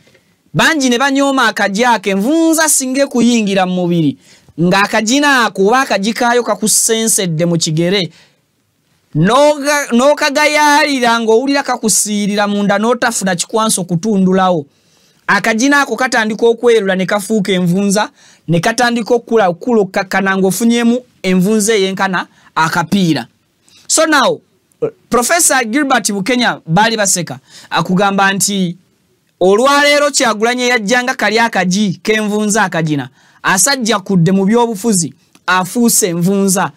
bangi ne banyooma akagi ako, envunza singa ekuyingira mu mubiri ng'akagina ako oba akagi kaayo kakusensedde mu kigere, n'okagayaalira ng'owulira kakusiirira munda n'otafuna kikwanso kutundulawo. Akagina ako katandika okwerula ne kafuuka envunza, ne katandika okukula okukakkana ng'ofunyemu envunza eyenkana akapiira. So now Professor Gilbert Bukenya Balibaseka akugamba nti olwaleero Kyagulanyi yajjanga kali akagi k'envunza akagina, asajja kudde mu byobufuzi afuuse envunza.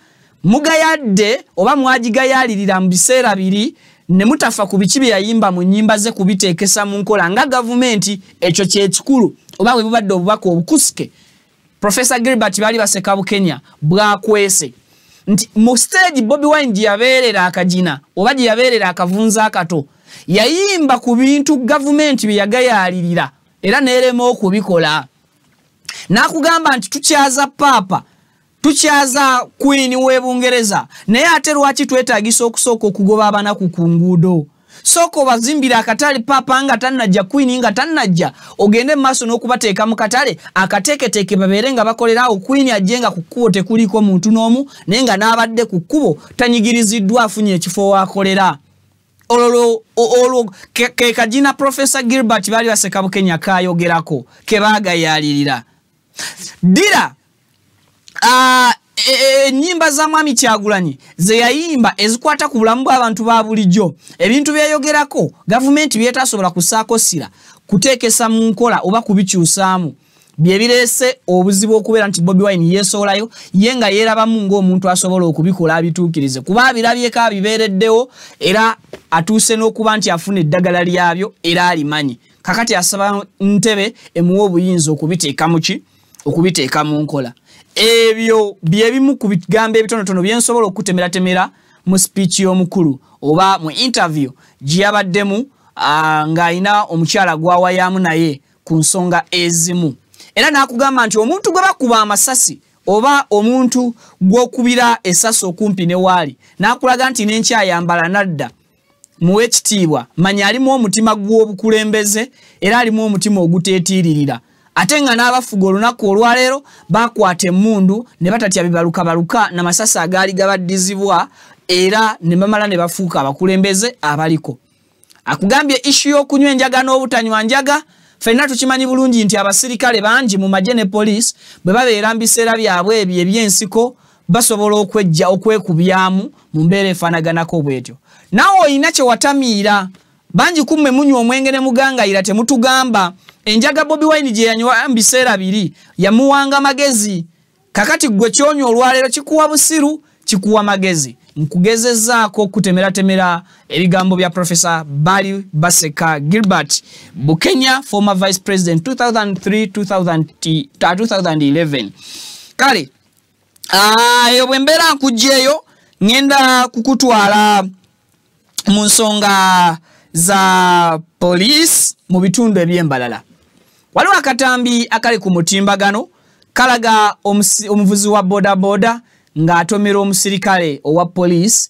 Mugayadde oba mwagigayaalirira mu biseera biri ne mutafa ku biki bye yayimba mu nnyimba ze kubiteekesa mu nkola nga gavumenti. Ekyo kyekikulu oba bwe bubadde obubaka obukusike Professor Gilbert Balibaseka Bukenya bwakwese nti mu stage Bobi Wine gye yabeerera akagina oba gye yabeerera akavunza akato, yayimba ku bintu gavumenti bye yagayaalirira era n'erema okubikola. N'akugamba nti tukyaza Paapa, tukyaza Queen w'e Bungereza, naye ate lwaki twetaagisa okusooka okugoba abanaku ku nguudo? Sooka obazimbira akatale Paapa nga tannajja, Queen nga tannajja, ogende mu maaso n'okubateeka mu katale akateeketeeke babeere nga bakolera awo. Queen ajje nga ku kkubo tekuliko muntu n'omu, naye nga n'abadde ku kkubo tanyigiriziddwa, afunye ekifo w'akolera. Olwo ke kagina Professor Gilbert Balibaseka Bukenya kaayogerako ke baagayaalirira. Dira ennyimba za Mwami Kyagulanyi ze yayimba ezikwata ku bulamu bw'abantu ba bulijjo, ebintu byeyogerako gavumenti byetasobola kussaako ssira kuteekesa mu nkola oba kubikyusaamu, bye bireese obuzibu okubeera nti Bobi Wine yeesowolayo ye nga yeerabamu ng'omuntu asobola okubikola abituukirize, kuba abirabyeko abibeereddewo era atuuse n'okuba nti afuna eddagala lyabyo era alimanyi. Kakati asaba ntebe emuwe obuyinza okubiteeka mu ki? Okubiteeka mu nkola. Ebyo bye bimu ku bigambo ebitonotono bye nsobola okutemeratemera mu speech y'omukulu oba mu interview gye yabaddemu ng'alina omukyala gw'awayaamu naye ku nsonga ezimu. Era n'akugamba nti omuntu gwe bakuba amasasi oba omuntu gw'okubira essasi okumpi ne waali, n'akulaga nti n'enkyayambala nadda muwe ekitiibwa, manya alimu omutima gw'obukulembeze era alimu omutima oguteetiiririra. Ate nga n'abafuga olunaku olwaleero bakwata emmundu ne batatya bibalukabaluka n'amasasi agaali gabaddizibwa era ne bamala ne bafuuka abakulembeze abaliko. Akugambye issue y'okunywa enjaga n'obutanywa njaga, ffenna tukimanyi bulungi nti abasirikale bangi mu magye ne poliisi bwe babeera mu biseera byabwe ebyo eby'ensiko basobola okwejja okwekubyamu mu mbeera efaanaganako bwetyo. Naawe olina kye watamiira, bangi ku mmwe munywa omwenge ne mugangayira temutugamba. Enjaga Bobi Wine gye yanywa mu biseera biri yamuwanga magezi. Kakati gwe kyonywa olwaleero kikuwa busiru, kikuwa magezi. Nkugezezaako okutemeratemera ebigambo bya Professor Bali Baseka Gilbert Bukenya, former Vice President 2003-2011. Kale eyo bwe mbeera nkugyeyo ngenda kukutwala mu nsonga za poliisi mu bitundu eby'embalala. Waliwo akatambi akali ku mutimbagano kalaga omuvuzi wa bodaboda ng'atomera omusirikale owa poliisi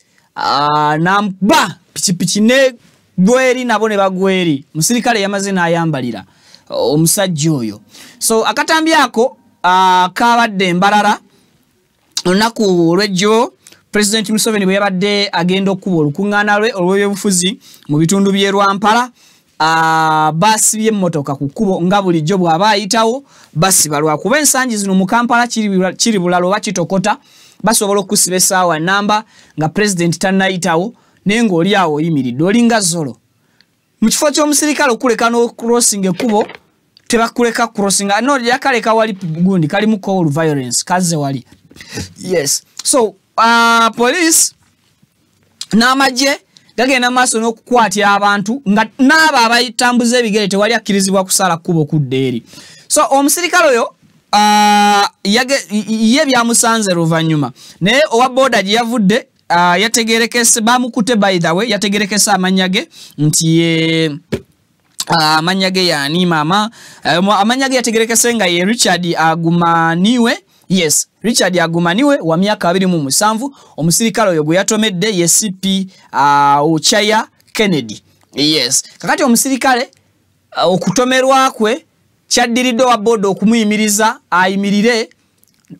n'amuba pikipiki ne gweri nabo ne bagweri. Omusirikale yamaze n'ayambalira omusajja oyo. So akatambi ako kabadde Mbarara olunaku olw'ejjo President Museveni bwe yabadde agenda okukuba olukuŋŋaana lwe olw'ebyobufuzi mu bitundu by'e Rwampara. Basibye emmotoka ku kkubo nga bulijjo bw'aba ayitawo basiba, lwakuba ensangi zino mu Kampala kiri bulala oba kitokota, basobola okusiba essaawa namba nga pulezidenti tannayitawo, naye ng'oli awo oyimiridde olinga zolo. Mu kifo ky'omusirikale okuleka n'okucrossinga ekkubo tebakuleka crossinga, no yakaleka wali gundi kalimu call violence kazze wali. Yes, so police n'amagye gagenda maaso n'okukwatira abantu nga n'abo abatambuza ebigere tewali akkirizibwa kusala kkubo kudda eri. So omusirikale oyo ye byamusanze luvannyuma, naye owa boda gye yavudde yategerekese, bamukute by the way, yategerekese amannya ge nti ye amannya ge yaani maama, amannya ge yategerekese nga ye Richard Agumaniwe. Yes, Richard Agumaniwe wa myaka 27. Omusirikale oyo gwe yatomedde ye CP Ochaya Kennedy. Yes, kakati omusirikale okutomerwa kwe kyaddiridde owa boda okumuyimiriza ayimirire,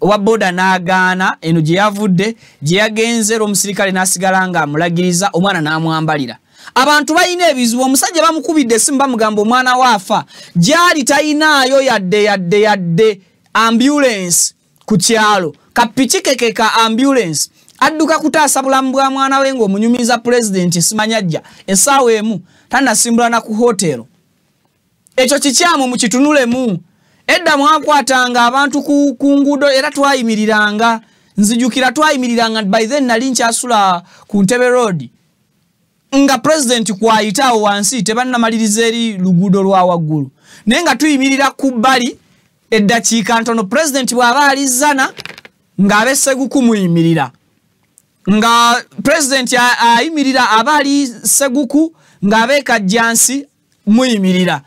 owa boda n'agaana. Eno gye yavudde gye yagenze era omusirikale n'asigala nga amulagiriza, omwana n'amwambalira. Abantu balina ebizibu, omusajja bamukubidde essimu bamugamba omwana we afa, gy'ali tayinaayo yadde yadde yadde ambulance ku kyalo. Kapiki keke ka ambulance adduka kutaasa bulamu bwa mwana we ng'omunyumiza pulezidenti simanya ajja essaawa emu tannasimbula na ku hotero. Ekyo kikyamu mukitunulemu. Edda mwakwatanga abantu ku nguudo era twayimiriranga, nzijukira twayimiriranga, by then nali nkyasula ku Ntebe Road nga pulezidenti kwayitaawo wansi tebannamaliriza eri luguudo lwa waggulu, naye nga tuyimirira ku bbali eddakiika ntono pulezidenti bw'aba alizana ng'ab'e Seguku muyimirira, nga pulezidenti ayimirira aba ali Seguku ng'ab'e Kajjansi muyimirira.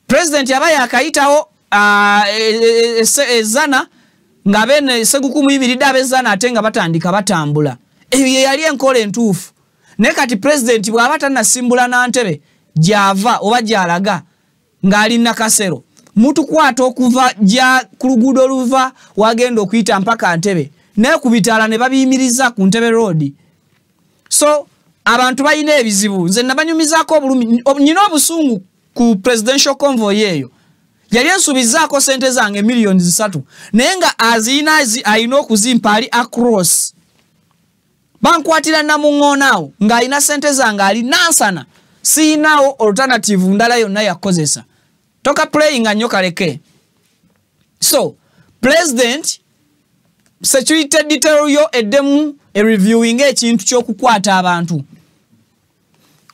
Pulezidenti aba yakayitawo ezana ng'ab'e Seguku muyimiridde, ab'ezzana ate nga batandika batambula. Eyo ye yali enkola entuufu. Naye kati pulezidenti bw'aba tannasimbula na ntebe gy'ava oba gy'alaga ng'ali Nakasero, mutukwata okuva gya ku luguudo oluva wagenda okuyita mpaka Ntebe, naye ku bitaala ne babiyimiriza ku Ntebe Road. So abantu balina ebizibu. Nze nabanyumizaako obulumi, nnina obusungu ku presidential convoy eyo. Yali ensuubizaako ssente zange 3 million, naye nga aziyina alina okuzimpa ali across. Bankwatira namuŋŋoonaawo ng'alina ssente zange ali Nansana, siyinaawo alternative ndala yonna yakozesa. Toka playinga nnyo kaleke. So president security detail yo eddemu ereviewing ekintu ky'okukwata abantu.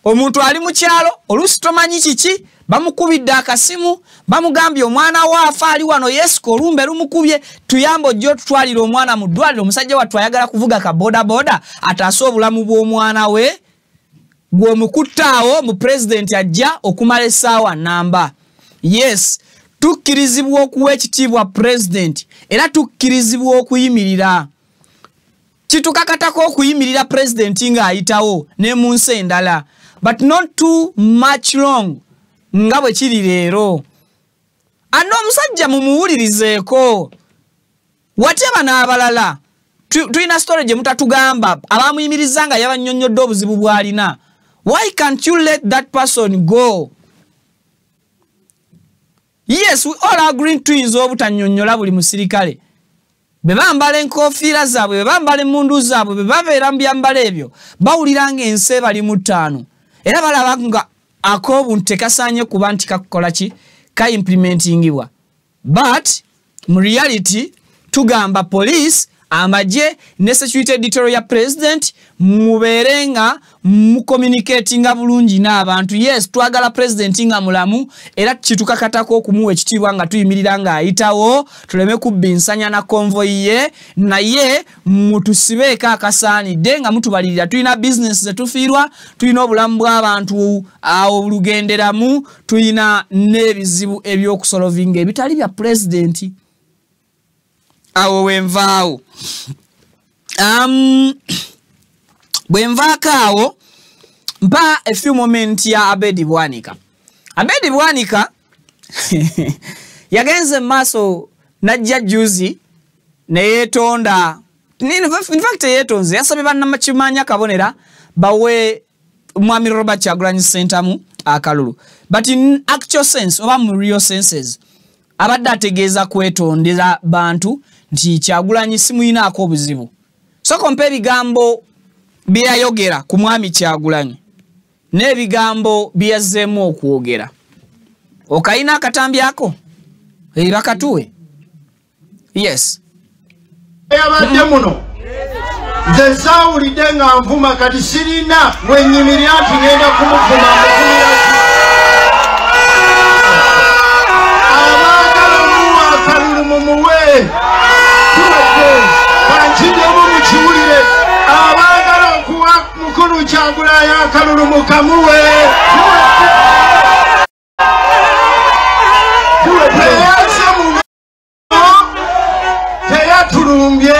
Omuntu ali mu kyalo oluusi tomanyi kiki, bamukubidde akasimu bamugambye omwana we afa ali wano Yesu olumbe lumukubye, tuyambe ojje otutwalire omwana mu ddwaliro. Omusajja wattu ayagala kuvuga ka bodaboda ataase obulamu bw'omwana we, gw'omukuttaawo mu pulezidenti ajja okumala essaawa namba. Yes, tukkirizibwa okuwa ekitiibwa pulezidenti era tukkirizibwa okuyimirira. Kitukakatako okuyimirira pulezidenti ng'ayitawo ne mu nsi endala, but not too much long nga bwe kiri leero. Ano omusajja mumuwulirizeeko, wateba n'abalala tulina story gye mutatugamba abamuyimiriza nga yabannyonnyodde obuzibu bw'alina. Why can't you let that person go? Yes, we all agree tuyinza obutannyonnyola buli musirikale, Bwe bambala enkofiira zaabwe, bwe bambala emmundu zaabwe, bwe babeera mu byambalo ebyo, bawulira ng'ensi ebali mu ttaano. Era balaba nga ak'obuntu tekasaanye kuba nti kakukola ki, ka-implementingibwa. But mu reality tugamba police, amagye ne security editorial ya president mubeere nga mucommunicatinga bulungi n'abantu. Yes, twagala president nga mulamu era kitukakatako okumuwa ekitiibwa nga tuyimirira ng'ayitawo, tuleme kubba ensanya na convoy ye, naye mutusibeeko akasaanidde nga mutubalirira. Tulina business zetufiirwa, tulina obulamu bw'abantu awo bulugenderamu, tulina n'ebizibu eby'okusolovinga ebitali bya president. Awo wenvaawo. Bwe nvaako awo, mpa a few moment ya Abedi Bwanika. Abedi Bwanika yagenze maaso najja juzi ne yeetonda. In fact yeetonze, yasabye bannamakimanya kabonera bawe Mwami Robert Kyagulanyi Ssentamu akalulu. But in actual sense oba mu real senses abadde ategeeza kwetondera bantu nti Kyagulanyi simuyinaako obuzibu. So kompa ebigambo bye yayogera ku Mwami Kyagulanyi n'ebigambo bye yazzeemu okwogera. Okayina akatambi ako? Bakatuwe. Yes. Yabadde muno. Nze saawulidde nga nvuma, kati sirina wenyimirira nti ngenda kumuvuma. Abaagala omuwa akalulu mumuwe. Kankiddemu mukiwulire. Abaagala okuwa mukulu Kyagulanyi akalulu mukamuwe. Teyazze muno, teyatulumbye.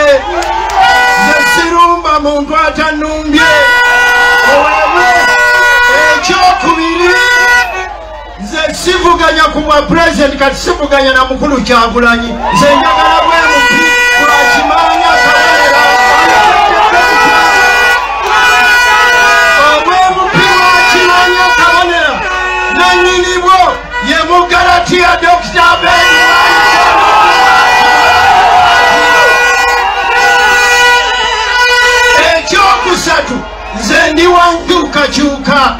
Nze sirumba muntu atanumbye. Ekyokubiri, nze sivuganya ku bwa president, kati sivuganya na mukulu Kyagulanyi. Nze njagala bwe muti lwakimanya kabonera. Obwemupi lwakimanya kabonera nannyini bwo ye Mugalatiya Dr. Abedi. Ekyokusatu, nze ndi wa nkyukakyuka.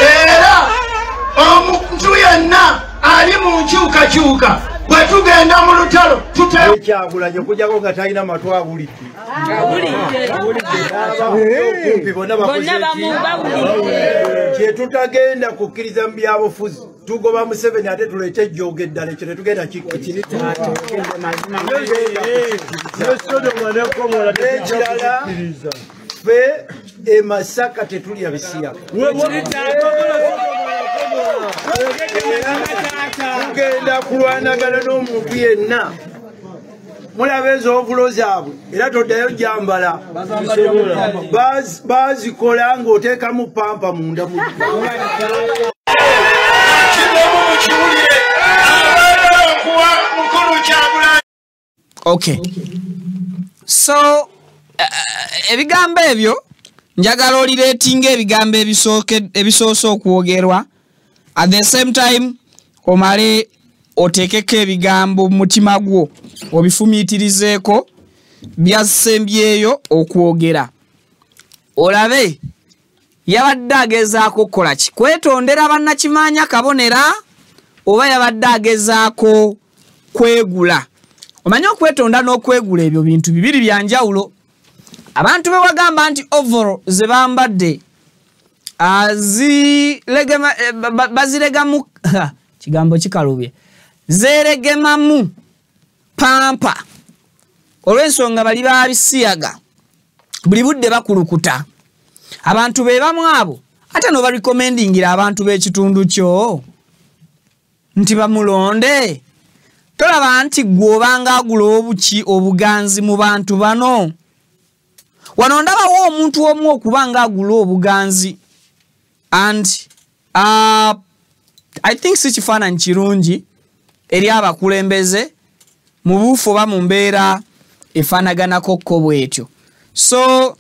Era omuntu yenna ali mu nkyukakyuka bwe tugenda mu lutalo Kyagulanyi okujjako nga talina matu awulidde. Okumpi bonna bakoze kye tutagenda kukkiriza mu byabufuzi. Tugoba Museveni ate tuleete ejjoogo eddala, ekyo tetugenda kikkiriza. N'ekirala, ffe e Masaka tetulya bisiyaga. Tugenda kulwanagana n'omuntu yenna. Mulaba ez'ovulo zaabwe era toddayo gyambala. Baazikola ng'oteekamu pampa munda mu. Okay. So ebigambo ebyo njagala olireetinga ebigambo ebisoose okwogerwa, at the same time omale oteekeko ebigambo mu mutima gwo obifumiitirizeeko byasembyeyo okwogera. Olabe yabadde agezaako kukola ki? Kwetondera bannakimanya kabonera oba yabadde agezaako kwegula? Omanyi okwetonda n'okwegula ebyo bintu bibiri bya njawulo. Abantu be wagamba nti overall ze bambadde baziregamu kigambo kikalubye, zeregemamu pampa olw'ensonga bali babisiyaga buli budde bakulukuta. Abantu be bamu abo ate no barecommendingira abantu b'ekitundu kyo nti bamulonde. Tolaba nti ggwe obanga agula obuki obuganzi mu bantu bano. Wano ndabawo omuntu omu okuba nga agula obuganzi and I think si kifaananyi kirungi eri abakulembeze mu buufu oba mu mbeera efaanaganako ko bw'etyo. So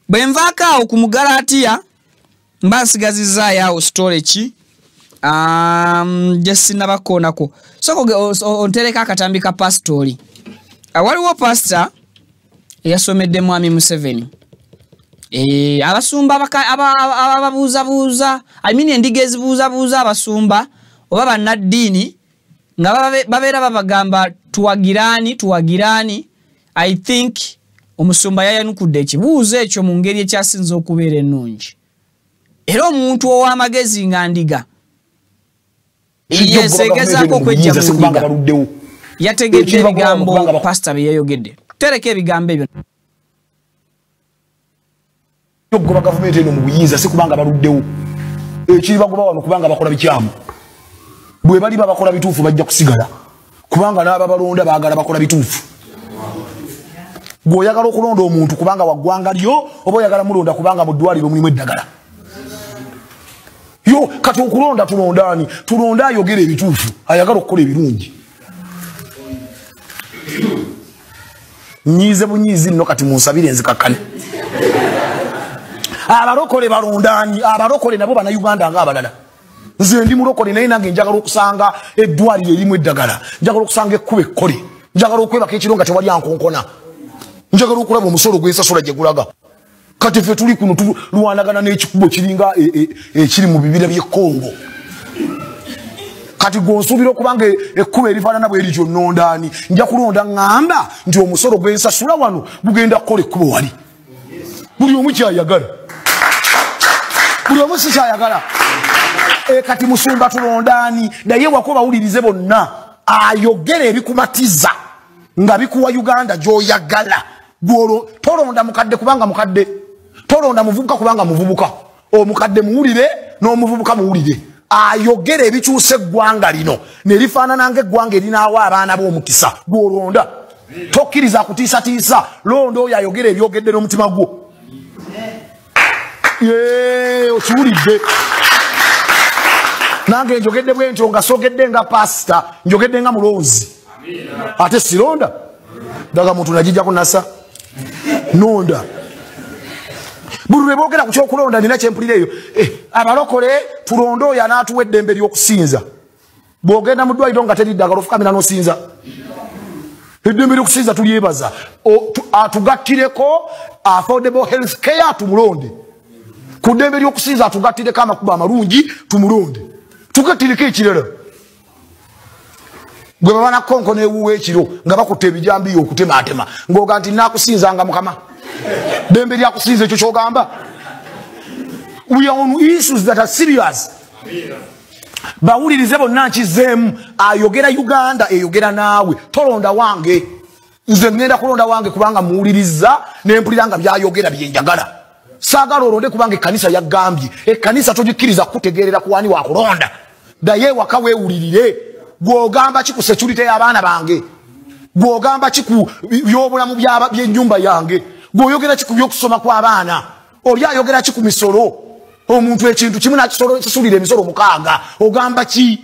bwe nvaako awo ku Mugalatiya mba nsigazizaayo awo story ki Gye sinnabakoonako. Sooka ontereka akatambi ka pasitori. Waliwo pasita eyasomedde Mwami Museveni. Abasumba ababuuzabuuza, I mean endiga ezibuuzabuuza abasumba oba bannaddiini nga babeera babagamba tuwagiraani tuwagiraani. I think omusumba yayanukudde ekibuuzo ekyo mu ngeri ekyasinze okubeera ennungi, era omuntu ow'amagezi nga ndiga yesegezaako okwejja mu ndiga yategedde ebigambo pasita bye yayogedde. Tereka ebigambo ebyo. Okugoba gavumenti eno mu buyinza si kubanga baluddewo. Ekiribagoba wano kubanga bakola bikyamu. Bwe baliba bakola bituufu bajja kusigala, kubanga n'ababalonda baagala bakola bituufu. Gweoyagala okulonda omuntu kubanga wa ggwanga lyo, oba oyagala mulonda kubanga mu ddwaliro mulimu eddagala yo? Kati okulonda tulondaani? Tulonda ayogera ebituufu, ayagala okukola ebirungi. Nyiize bunyiizi nno, kati munsabire nzikakkane. Abalokole balondaani? Abalokole nabo Bannayuganda nga abalala. Nze ndi mulokole, naye nange njagala okusanga eddwaliro erimu eddagala, njagala okusanga ekkuba ekkole, njagala okwebaka ekiro nga tewali ankonkona, njagala okulaba omusolo gwensasula gye gulaga. Kati ffe tuli kuno tulwanagana n'ekikubo kiringa ekiri mu bibira by'e Kongo. Kati gwonsuubira okubanga ekkuba erifaanana bwe erityo nnondaani? Nja kulonda ŋŋamba nti omusolo gwensasula wano gugenda kukola ekkubo wali. Buli omu kyayagala, buli omu si kyayagala. Kati musumba tulondaani? Naye wako bawulirize bonna, ayogera ebikumatiza nga bikuwa Uganda gy'oyagala. Gwolwo tolonda mukadde kubanga mukadde, tolonda muvubuka kubanga muvubuka. Omukadde muwulire n'omuvubuka muwulire, ayogera ebikyusa eggwanga lino ne lifaanana ng'eggwanga erinaawa abaana b'omukisa. Gwolonda, tokkiriza kutiisatiisa. Londa oyo ayogera ebyogedde n'omutima gwo. Ye okiwulidde, nange njogedde bwe ntyo nga sogedde nga pasita, njogedde nga mulonzi. Ate sironda daga muntu nagijjako nasa nonda. Buli lwe boogera ku kyokulonda nina kyempulira eyo. Abalokole tulonde oyo anaatuwa eddembe ly'okusinza. Bw'ogenda mu ddwaliro nga teri ddagala, ofukamira n'osinza. Eddembe ly'okusinza tulyebaza. Atugattireko affordable health care, tumulonde. Ku ddembe ly'okusinza atugattireko amakubo amalungi, tumulonde. Tugattireko ekirala. Gwe baba nakonko newuwa ekiro nga bakutta ebijambiya okutematema, ng'oga nti nakusinzanga Mukama. Ddembe lyakusinza ekyo kyogamba. We are on issues that are serious. Bawulirize bonna, nkizeemu, ayogera Uganda eyogera naawe. Tolonda wange. Nze ngenda kulonda wange kubanga muwuliriza nempulira nga byayogera byenjagala. Saagala olonde kubanga ekkanisa yagambye. Ekkanisa togikkiriza kutegeerera kuwani wakulonda. Ddaye ewaka weewulirire. Gw'ogamba ki ku security y'abaana bange? Gw'ogamba ki ku byobulamu by'ennyumba yange? Gw'oyogera ki ku byokusoma kw'abaana? Oli ayogera ki ku misolo? Omuntu ekintu kimu nakisulira emisolo 6, ogamba ki?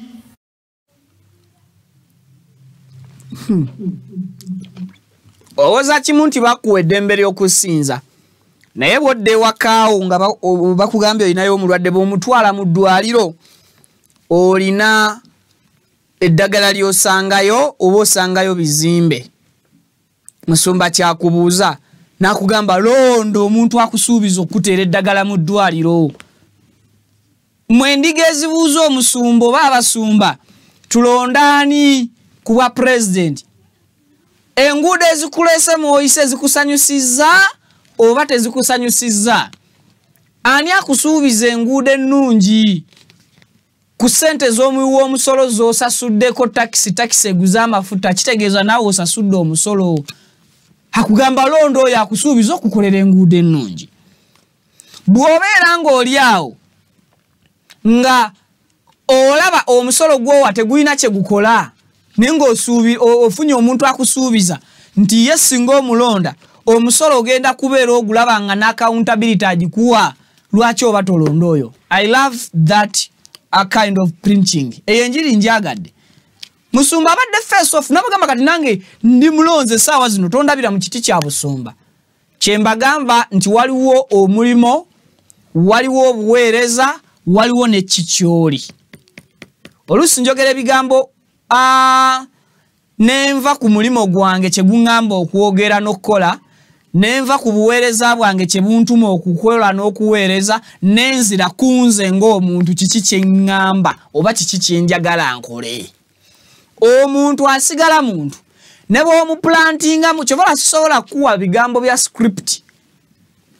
Owoza kimu nti bakuwa eddembe ly'okusinza, naye bw'odda ewakaawo nga bakugambye olinayo omulwadde, bw'omutwala mu ddwaliro olina eddagala ly'osangayo oba osangayo bizimbe? Musumba kyakubuuza n'akugamba londa omuntu akusuubiza okuteera eddagala mu ddwaliro. Mwendiga ezibuuza omusumba oba abasumba tulondaani ku bwa pulezidenti, enguudo ezikuleese mwoyise zikusanyusizza oba tezikusanyusizza? Ani akusuubiza enguudo ennungi ku ssente z'omuwi w'omusolo z'osasuddeko takisi? Takisi eguze amafuta, kitegeeza naawe osasudde omusolo. Akugamba londa oyo akusuubiza okukolera enguudo ennungi. Bw'obeera ng'oli awo nga olaba omusolo gwowa tegulina kye gukola, naye ng'ofunye omuntu akusuubiza nti ye singa omulonda omusolo ogenda kubeera ogulaba nga n'accountability agikuwa, lwaki oba tolonda oyo? I love that a kind of preaching. Eyo enjiri njagadde. Musumba abadde face off nabagamba kati nange ndi mulonze essaawa zino, tondabira mu kiti kya busumba. Kyembagamba nti waliwo omulimo, waliwo obuweereza, waliwo ne kikyoli. Oluusi njogera ebigambo nenva ku mulimo gwange kye guŋŋamba okwogera n'okukola, nenva ku buweereza bwange kye buntuma okukola n'okuweereza, nenzira ku nze ng'omuntu kiki kye ŋŋamba oba kiki kye njagala nkole. Omuntu asigala muntu ne bw'omuplantingamu, kyova sisobola kuwa bigambo bya script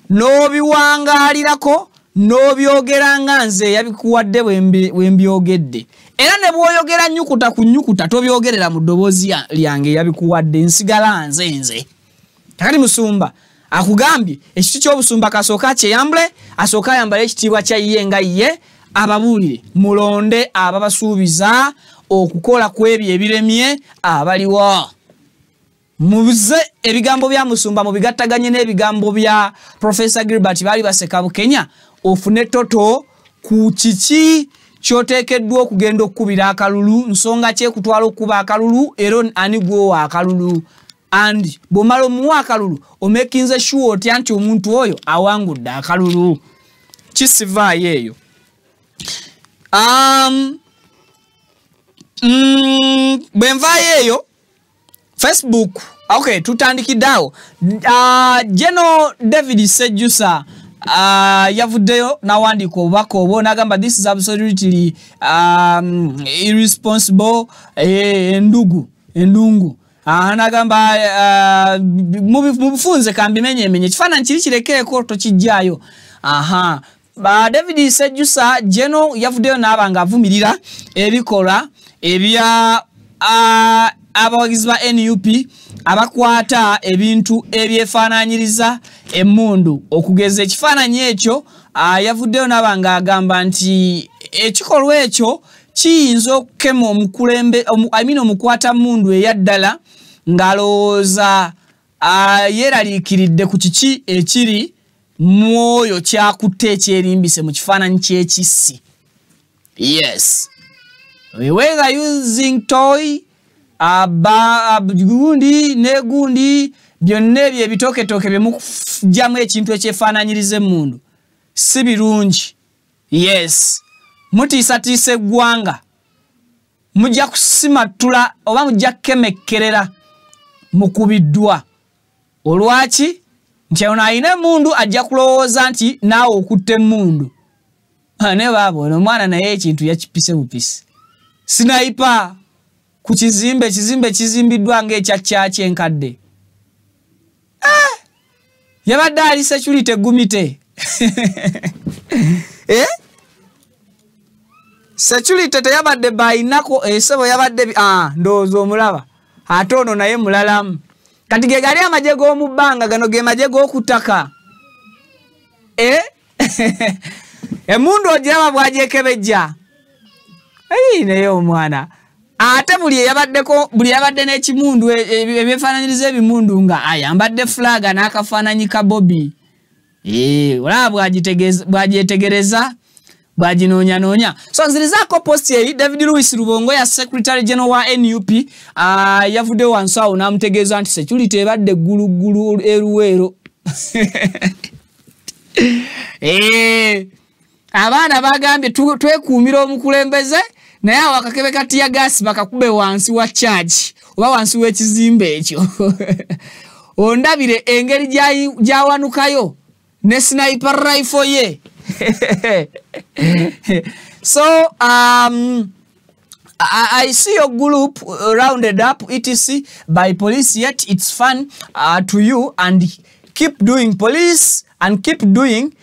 n'obiwangaalirako n'obyogera nga nze eyabikuwadde bwe mbyogedde. Era ne bw'oyogera nnyukuta ku nnyukuta tobyogerera mu ddoboozi lyange eyabikuwadde, nsigala nze nze. Kakati musumba akugambye ekiti ky'obusumba kasooka akyeyambule, asooka ayambale ekitiibwa kya ye nga ye, ababuulire mulonde ababasuubiza okukola ku ebyo ebiremye abaliwo. Mubuze ebigambo bya musumba mubigattaganye n'ebigambo bya Professor Gilbert Bali Baseka Bukenya, ofune toto ku kiki kyoteekeddwa okugenda okukubira akalulu, nsonga ki ekutwala okukuba akalulu, era ani gw'owa akalulu, and bw'omala omuwa akalulu omekinze sure otya nti omuntu oyo awangudde akalulu. Kisivaayo eyo. Bwe nvaayo eyo Facebook, okay, tutandikidde awo. General David Sejusa yavuddeyo n'awandiika obubaka obwo n'agamba this is absolutely irresponsible, endugu endungu. N'agamba mu bufunze kambimenyemenye ekifaananyi kiri kirekeeko tokijjaayo. Aha. David Sejusa General yavuddeyo n'aba ng'avumirira ebikolwa ebya abawagizi ba NUP abakwata ebintu ebyefaananyiriza emmundu. Okugeza ekifaananyi ekyo yavuddeyo n'aba ng'agamba nti ekikolwa ekyo kiyinza okukema omukulembe omukwata mmundu eyaddala ng'alowooza yeeraliikiridde ku kiki ekiri mwoyo kyakutte ekyerimbise mu kifaananyi ky'ekissi. Yes. Whether using toy gundi ne gundi byonna ebyo ebitooketooke bye mukugyamu ekintu ekyefaananyiriza emmundu si birungi. Yes. Mutiisatiisa eggwanga, mujja kusimattula oba mujja kukemekkerera mukubiddwa. Olwaki? Nti ono alina emmundu ajja kulowooza nti naawe okutta emmundu. Naye baaba ono omwana naye ekintu yakipise bupisi. Sniper ku kizimbe, ekizimbe kizimbiddwa ng'ekya kyaki enkadde. Yabadde ali security gumite. Security teyabadde bayinako esebo yabadde ndowooza omulaba. Ate ono naye mulalamu. Kati ge gali amagye g'omu bbanga, gano ge magye g'oku ttaka. Emmundu ogiraba bw'agyekebejja. Naye omwana. Ate buli eyabaddeko, buli yabadde n'ekimundu ebyefaananyiriza ebimundu nga ayambadde fulaga n'akafaananyi ka Bobi. Olaba bw'agyetegereza bw'aginoonyanoonya. So nzirizaako post eri David Lewis Rubongoya ya Secretary General wa NUP yavuddeyo wansi awo n'amutegeeza nti security ebadde gguluggulu eruweero. Abaana bagambye twekuumira omukulembeze, naye awo akakebe ka tear gas bakakube wansi wa church oba wansi w'ekizimbe ekyo. Ondabire engeri gy'awanukayo ne sniper rifle ye. So I see your group rounded up etc by police, yet it's fun to you and keep doing police and keep doing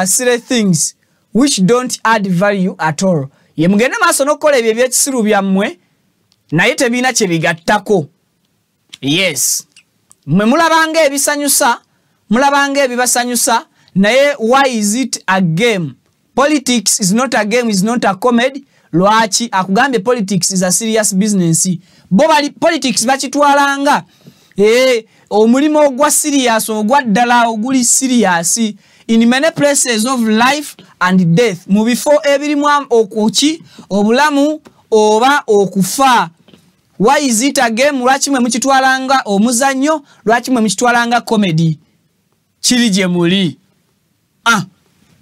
silly things which don't add value at all. Ye mugende maaso n'okukola ebyo ebyekisiru byammwe naye tebirina kye bigattako. Yes. Mmwe mulabanga ebisanyusa, mulabanga ebibasanyusa, naye why is it a game? Politics is not a game, is not a comedy. Lwaki akugambye politics is a serious business. Bo bali politics bakitwalanga omulimu ogwa serious, ogwa ddala, oguli serious in many places of life and death. Mu bifo ebirimu okuki obulamu oba okufa. Why is it a game? Lwaki mwe mukitwalanga omuzannyo? Lwaki mwe mukitwalanga comedy? Kiri gye muli.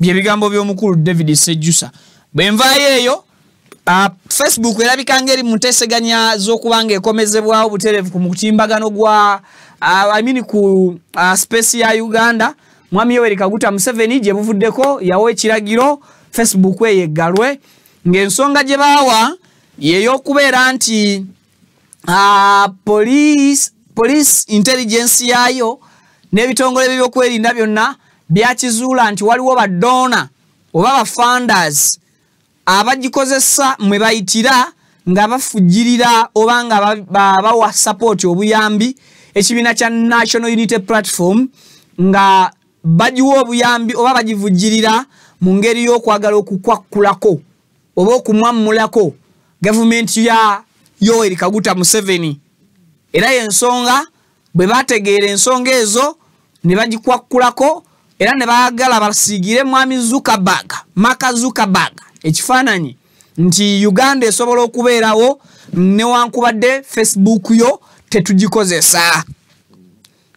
Bye bigambo by'omukulu David Sejusa. Bwe nvaayo eyo Facebook erabika ngeri mu nteeseganya z'okuba nga ekomezebwawo butereevu ku mutimbagano gwa I mean ku space ya Uganda. Mwami Yoweri Kaguta Museveni gye buvuddeko yawa ekiragiro Facebook eyo eggalwe, ng'ensonga gye baawa y'ey'okubeera nti police intelligence yaayo n'ebitongole by'ebyokwerinda byonna byakizuula nti waliwo badona oba bafunders abagikozesa mwe bayitira nga bafujirira oba nga bawa support obuyambi ekibiina kya National Unity Platform, nga bagiwa obuyambi oba bagivujjirira mu ngeri y'okwagala okukwakkulako oba okumwammulako gavumenti ya Yoweri Kaguta Museveni. Era y'ensonga bwe bategeera ensonga ezo ne bagikwakkulako, era ne baagala basiigire mwami Zuckerberg, Mark Zuckerberg, ekifaananyi nti Uganda esobola okubeerawo newankubadde Facebook yo tetugikozesa.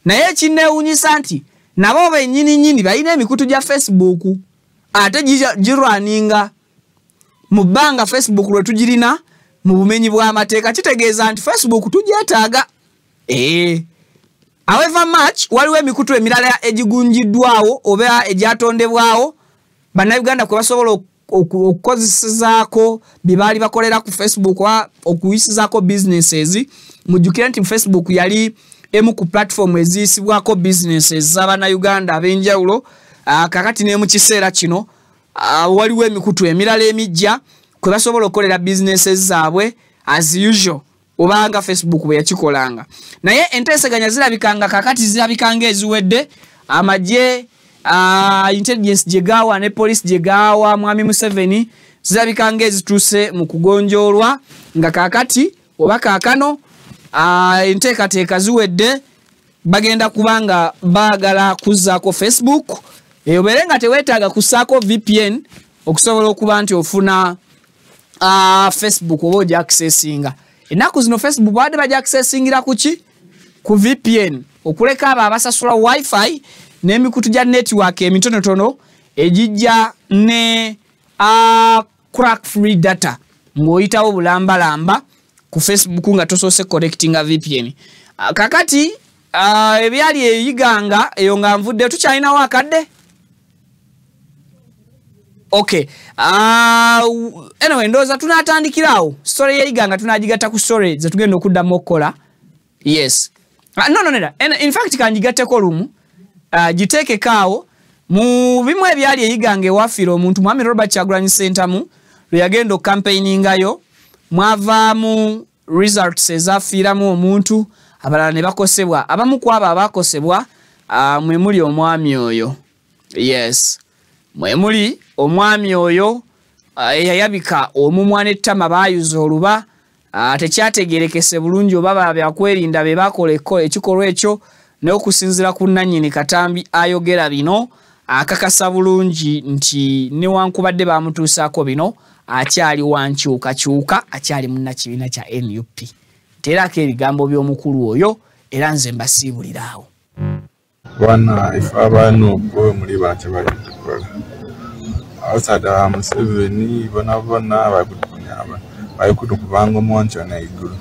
Naye ekinneewuunyisa nti nabo bennyini nnyini balina emikutu gya Facebook ate girwaninga mu bbanga Facebook lwe tugirina mu bumenyi bw'amateeka, kitegeeza nti Facebook tugyetaaga. However much waliwo emikutu emirala egigunjiddwawo oba egyatondebwawo bannayuganda kwe basobola okukozesaako bye baali bakolera ku Facebook oba okuyisizaako businesses. Mujjukire nti Facebook yali emu ku platform eziyisibwako businesses z'abannayuganda ab'enjawulo. Kakati ne mu kiseera kino waliwo emikutu emirala emijja kwe basobola okukolera businesses zaabwe as usual obanga Facebook bwe yakikolanga. Naye enteeseganya zirabikanga kakati zirabikanga eziwedde. Amagye intelligence gye gaawa ne police gye gaawa mwami Museveni zirabikanga ezituuse mu kugonjoolwa, nga kakati oba kaakano enteekateeka ziwedde, bagenda kubanga baagala kuzzaako Facebook obeere nga teweetaaga kussaako VPN okusobola okuba nti ofuna Facebook oba ogya accessinga. Ennaku zino Facebook babadde bajja accessingira ku ki? Ku VPN, okuleka abo abasasula wifi n'emikutu gya network emitonotono egijja ne crack free data ng'oyitawo bulambalamba ku Facebook nga tosoose connectinga VPN. Kakati ebyali eyiganga eyo nga nvudde, tukyalinawo akadde. Okay. Anyway, ndowooza tunaatandikirawo story y'eyiganga tunagigatta ku story ze tugenda okuddamu okukola. Yes. No. In fact kangigatteko lumu, giteekeko awo mu bimu ebyali eyiganga ewafiira omuntu mwami Robert Kyagulanyi Ssentamu lwe yagenda okukampeiningayo, mwavaamu results ezafiiramu omuntu, abalala ne bakosebwa. Abamu ku abo abakosebwa mwe muli omwami oyo. Yes. Mwe muli omwami oyo eyayabika omumwa n'ettama baayuza oluba, tekyategeerekese bulungi oba byakwerinda be bakola ekikolwa ekyo, naye okusinziira ku nnannyini katambi ayogera bino akakasa bulungi nti newankubadde bamutuusaako bino akyali wa nkyukakyuka, akyali munnakibiina kya NUP. Teerako ebigambo by'omukulu oyo, era nze mbasiibuliraawo. Bwana ife abaana obwo muli bantu bali tukola abasaadha ba Museveni bonabona bali kutukubanga omuwanco n'eigulu,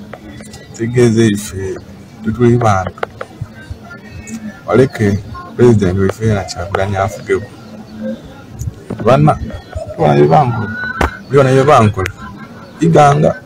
kitegeeza ife tutuli bantu baleke pulezidenti waife yena Kyagulanyi afugeku. Bana tubona bye bankola Iganga.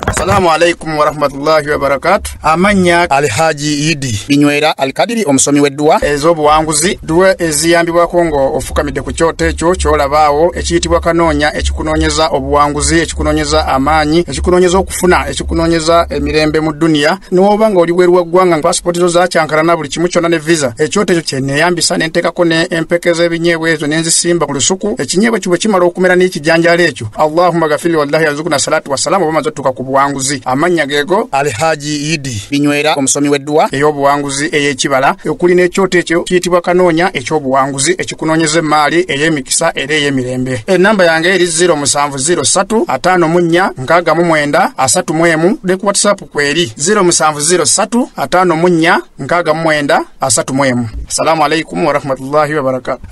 Assalamu alaikum warahmatullahi wabarakatuh. Amannya Alhaji Idi Binywera Alkadiri, omusomi w'edduwa ez'obuwanguzi, dduwa eziyambibwako ng'ofukamidde ku kyoto ekyo ky'olabaawo ekiyitibwa kanoonya, ekikunoonyeza obuwanguzi, ekikunoonyeza amaanyi, ekikunoonyeza okufuna, ekikunoonyeza emirembe mu dduniya. N'oba ng'oli bweru wa ggwanga, paasipooti zo zakyankalana buli kimu kyonna ne visa, ekyoto ekyo kye neeyambisa ne nteekako ne empeke z'ebinyeebwa ezo ne nzisimba ku lusuku. Ekinyeebwa ekyo bwe kimala okumera n'ekijanjaalo ekyo, Allahumma gafirli wallahi yarzuqna salatu wassalamu, oba omaze otuuka ku buwanguzi. Amannya geego Alhaji Idi Binywera, omusomi w'edduwa ey'obuwanguzi ey'ekibala, okuli n'ekyoto ekyo kiyitibwa kanoonya eky'obuwanguzi, ekikunoonyeza emmaali ey'emikisa era ey'emirembe. Ennamba yange eri 0703 54 69 31, ne ku WhatsApp kweri 0703 54 69 31. Assalamu alaikum warahmatullahi wabarakatuh.